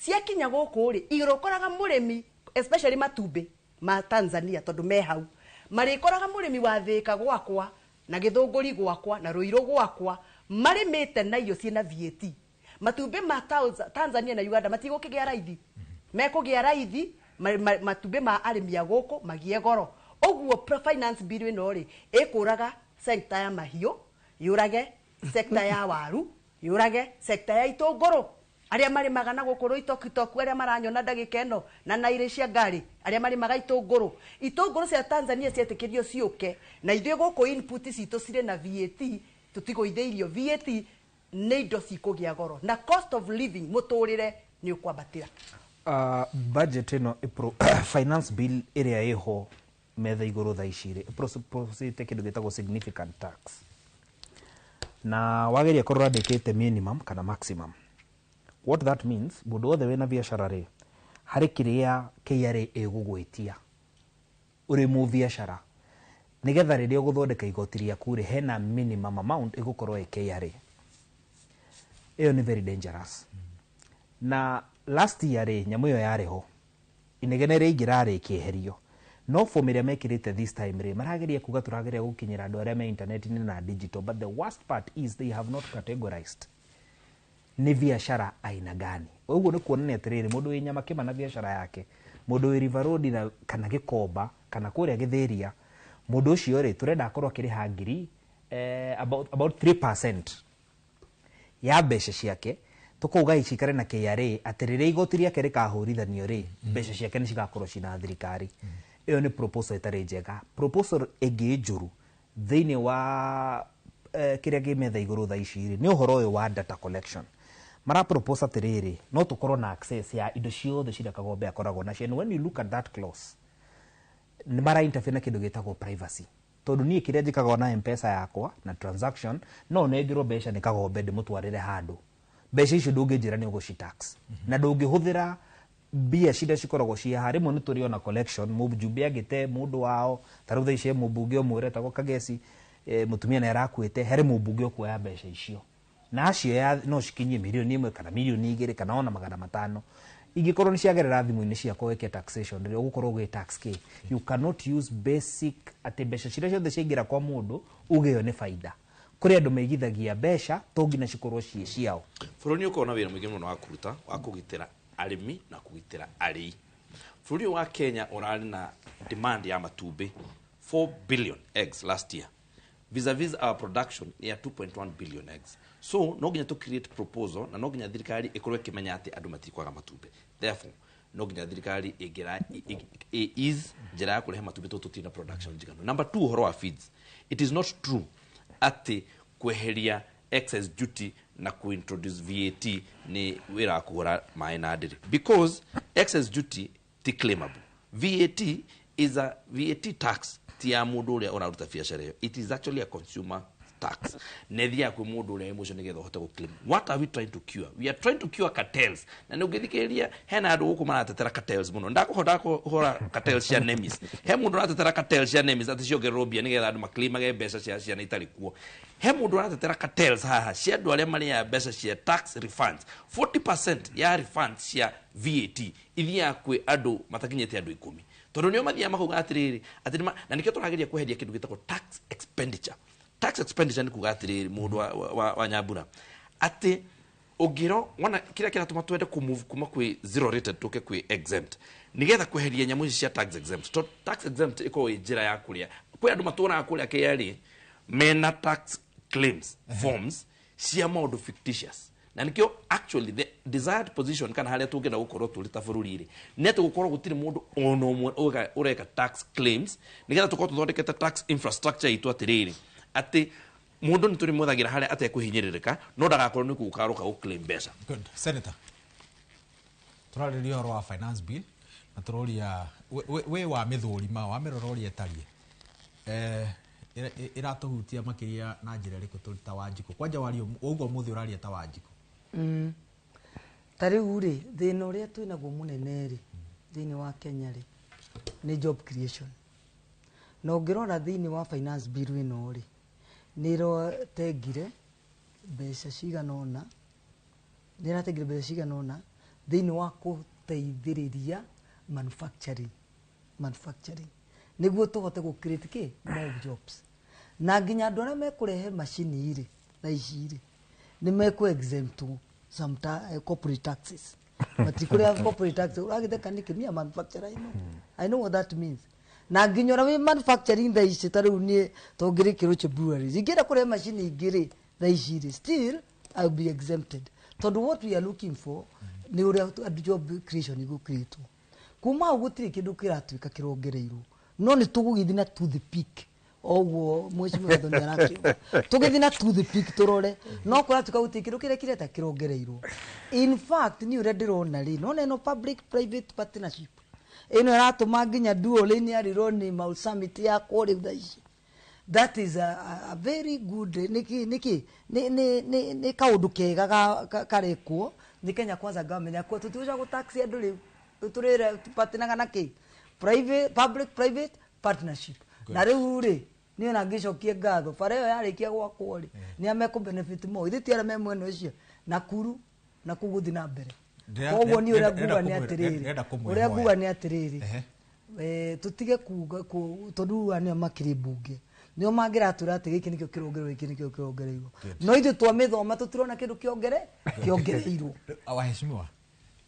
Ciakinya gũkũ rĩ, irĩkoraga mũrĩmi, especially matumbĩ ma Tanzania tondũ me hau, marĩkoraga mũrĩmi wa Thĩka gwakwa na Gĩthũngũri gwakwa na Rũirũ gwakwa marĩmĩte na irio ciĩna VAT. Matumbĩ ma Tanzania na Uganda matigũkĩgĩa raithi, mekũgĩa raithi, matumbĩ ma arĩmi a gũkũ magĩe goro. Ũguo finance bill ĩno rĩ, ĩkũraga sector ya mahiũ, yũrage sector ya waru, yũrage sector ya itũngũrũ. Arĩa marĩmaga na gũkũ Rũitokitoku, arĩa maranyona ndagĩka ĩno na nairĩ cia ngari, arĩa marĩmaga itũngũrũ, itũngũrũ cia Tanzania cietĩkĩrio ciũke na ithuĩ gũkũ input citũ cirĩ na VAT, tũtigũithĩirio VAT, nĩ indo cikũgĩa goro na cost of living, mũtũrĩre nĩ ũkwambatĩra. Budget ĩno finance bill ĩrĩa ĩho metha igũrũ thaa ici rĩ, ĩproposĩte kĩndũ gĩtagwo significant tax, na wageria korwo andĩkĩte minimum kana maximum. What that means, mũndũ wothe wĩna biacara rĩ, harĩ kĩrĩa KRA ĩgũgwĩtia ũrĩ mũbiacara, nĩgetha rĩrĩa ũgũthondeka igoti rĩaku rĩ, hena minimum amount ĩgũkorwo ĩ KRA. Ĩyo nĩ very dangerous. Na last year rĩ, nyamũ ĩyo yarĩ ho, inegene rĩingĩ rarĩ ĩkĩeherio, no form ĩrĩa mekĩrĩte this time rĩ, marageria kuga tũrageria gũkinyĩra andũ arĩa me internet-inĩ na digital, but the worst part is they have not categorized nĩ biacara aina gani. Ũguo nĩ kuonania atĩrĩrĩ, mũndũ wĩ Nyamakĩma na biacara yake, mũndũ wĩ River Road na kana Gĩkomba kana kũrĩa Gĩthĩria, mũndũ ũcio rĩ, tũrenda akorwo akĩrĩha ngiri about 3% ya mbeca ciake, tũkauga icikare na KRA atĩ rĩrĩa igoti rĩake rĩkahũrithanio rĩ, mbeca ciake nĩ cigakorwo cina thirikari. Ĩyo nĩ proposal ĩtarĩ njega. Proposal ĩngĩ njũru thĩinĩ wa kĩrĩa kĩ metha igũrũ thaa ici rĩ, nĩ ũhoro ũyũ wa data collection. Mara propose atĩrĩrĩ, no tũkorwo na access ya indo ciothe ciria Kagombe akoragwo nacio. And when you look at that clause, nĩ mara interfere na kĩndũ gĩtagwo privacy. Tondũ niĩ kĩrĩa njĩkaga na M-Pesa yakwa na transaction, no nengerwo mbeca nĩ Kagombe ndĩmũtwarĩre handũ, mbeca icio ndũngĩnjĩra nĩ ũgũci tax na ndũngĩhũthĩra mbia ciria cikoragwo cia haha. Rĩmwe nĩ tũrĩ ona collection, mũjumbe angĩte mũndũ wao, ta rĩu thaa ici he mũmbunge ũmwe ũretagwo Kagesi, mũtumia nĩ arakuĩte, harĩ mũmbunge ũkuoya mbeca icio na acio ya no cikinyie 1 million kana 2 million kana ona 500,000. Ingĩkorwo nĩ ciagerera thimũ-inĩ ciakwa wĩke taxation, rĩrĩa ũgũkorwo ũgĩ tax kĩ? You cannot use basic atĩ mbeca ciria ciothe ciaingĩra kwa mũndũ uge ĩyo nĩ baida. Kũrĩ andũ maigithagia mbeca to nginya cikorwo ciĩ ciao. Bũrũri nĩ ũkoragwo na wĩra mũingĩ mũno wa kũruta wa kũgitĩra arĩmi na kũgitĩra arĩi. Bũrũri ũyũ wa Kenya ũrarĩ na demand ya matumbĩ 4 billion eggs last year. Vis-a-vis our production ya 2.1 billion eggs. So no nginya to create proposal na no nginya thirikari ikorwo ikimenya ati andu matikwaga matumbi. Therefore no nginya thirikari igira is njira ya kurehe matumbi tutina production njiganu. Number 2, uhoro wa feeds. It is not true ati kweheria excess duty na kuintroduce VAT ni wira wa kugura maĩ na ndĩrĩ, because excess duty ti claimable. VAT is a VAT tax ti ya mũndũ ũrĩa ũraruta biacara ĩyo. It is actually a consumer tax. Na ĩthiaga kwĩ mũndũ ũrĩa wĩ mũcio nĩgetha ũhote gũclaim. What are we trying to cure? We are trying to cure cartels. Na nĩ ũngĩthikĩrĩria hena andũ gũkũ maratetera cartels mũno. Ndakũhota kũhũra cartels cia NEMIS. He mũndũ ũratetera cartels cia NEMIS atĩ ciongererwo mbia nĩgetha andũ maclaimage mbeca cia ciana itarĩ kuo. He mũndũ ũratetera cartels haha cia andũ arĩa marĩaga mbeca cia tax refunds. 40% ya refunds cia VAT ithiaga kwĩ andũ matakinyĩte andũ 10. Tondũ nĩo mathiaga makauga atĩrĩrĩ atĩ na nĩkĩo tũrageria kweheria kĩndũ gĩtagwo tax expenditure. Tax expenditure nĩ kuga atĩrĩrĩ mũndũ wa Nyambura atĩ ũngĩro wona kĩrĩa kĩratũma twende kũ-move kuma kwĩ zero rated tũke kwĩ exempt nĩgetha kweheria nyamũ ici cia tax exempt. To tax exempt ĩkoragwo ĩ njĩra ya kũrĩa kwĩ andũ matũraga kũrĩa KRA mena tax claims forms cia maũndũ fictitious. Na nikio actually the desired position kana haria tungenda gukorwo turi ta bururi ri ni ati gukorwo gutiri mundu ona umwe ureka tax claims nigetha tukorwo tuthondekete tax infrastructure itu atiriri ati mundu ni turi mwethagira haria atekwihinyiririka no ndagakorwo ni kukaruka gu claim mbeca. Good. Senator, turariria uhoro wa finance bill na turoria we wa mithurima wa mirora uria itarie iratuhutia makiria na njira iriku turi ta Wanjikũ? Kwanja wario uguo muthi uraria ta Wanjikũ. Ta rĩu rĩ thĩna ũrĩa twĩnaguo mũnene rĩ thĩinĩ wa Kenya rĩ nĩ job creation. Na ũngĩrora thĩinĩ wa finance bill ĩno rĩ nĩ ĩratengire mbeca cigana ũna, nĩ ĩratengire mbeca cigana ũna thĩinĩ wa gũteithĩrĩria manufacturing nĩguo tũhote gũ create kĩ more jobs. Na nginya andũ arĩa mekũrehe macini rĩ thaa ici rĩ nĩ mekũ exempt some corporate taxes. Matikũrĩa corporate taxes ũragĩtheka nĩkĩ? Me a manufacturer, I know what that means. Na nginya ũrĩa wĩ manufacturing thaa ici ta rĩu niĩ tongĩrĩ Kĩrũchi Breweries ingĩenda kũrehe macini ingĩ rĩ thaa ici rĩ still I will be exempted. Tondũ what we are looking for nĩ ũrĩa job creation ĩgũ create. Kuma hau gũtirĩ kĩndũ kĩratuĩka kĩrongereirwo no nĩ tũgũgĩthiĩ na to the peak. Oguo mheshimiwa Gathoni arakiuga tũgĩthiĩ na to the peak tũrore no kũratuĩka gũtirĩ kĩndũ kĩrĩa kĩreta kĩrongereirwo. In fact niĩ ũrĩa ndĩrona rĩ nona ĩno public private partnership ĩno ĩratũma nginya dual lane yarirwo nĩ Mau Summit yakwo rĩu thaa ici. That is a very good nĩkĩ nĩ kaũndũ kega karekwo nĩ Kenya Kwanza government yakwo tũtigũcoka gũ tax andũ rĩu tũrĩre tũpatinaga na kĩ private public private partnership. Na rĩu rĩ niĩ ona ngĩcokie ngatho bara ĩyo yarĩkia gwakwo rĩ nĩ a mekũ benefit more ithuĩ ti arĩa me mwena ũcio Nakuru na kũu gũthiĩ na mbere. Koguo niĩ ũrĩa nguga nĩ atĩrĩrĩ ũrĩa nguga nĩ atĩrĩrĩ tũtige kuga tondũ aya nĩo makĩrĩ mbunge nĩo mangĩratwĩra atĩ gĩkĩ nĩkĩo kĩrongereirwo gĩkĩ nĩkĩo kĩrongereirwo no ithuĩ twamĩthoma tũtirona kĩndũ kĩongereirwo. Waheshimiwa,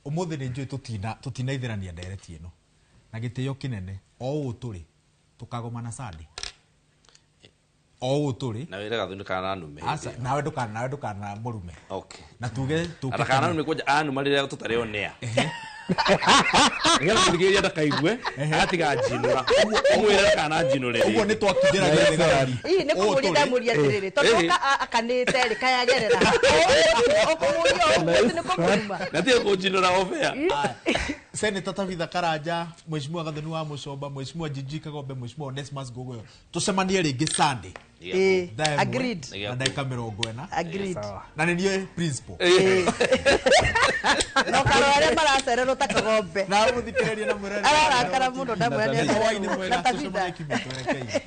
ũmũthĩ nĩ njũĩ tũtinaithĩrania ndereti ĩno na gĩtĩo kĩnene o ũũ tũrĩ tũkagomana Sunday o ũũ tũrĩ na wĩra Gathoni kana nume. Aca nawe ndũkana mũrume. Okay. Na tuge tũke kana nume kwanja anuma rĩrĩa tũtarĩ on air. Nĩgetha mũthikĩrĩria ndakaigue atiga njinũra ũmwĩre kana njinũre. Ũguo nĩ twakindĩragia thigari. Ii nĩ kũmũria ndamũria atĩrĩrĩ tondũ akanĩte rĩ kayagerera ũkũmũria ũguo nĩ kũmũruma na tiga kũnjinũra off air. Senator Tabitha Karanja, Mheshimiwa Gathoni wa Mucomba, Mheshimiwa Gigi Kagombe, Mheshimiwa Onesmus Ngogoyo. Tucemanie rĩngĩ Sunday. Agreed. Na ndagĩka 40. Agreed. Na nĩ niĩ principal. No karora arĩa maracererwo ta Kagombe. Na mũthikĩrĩria na mwĩrore. Ararakara mũno ndamwĩra nĩ Hwaĩ-inĩ mwega, na Tabitha. tũcemanie kiumia twerekeire.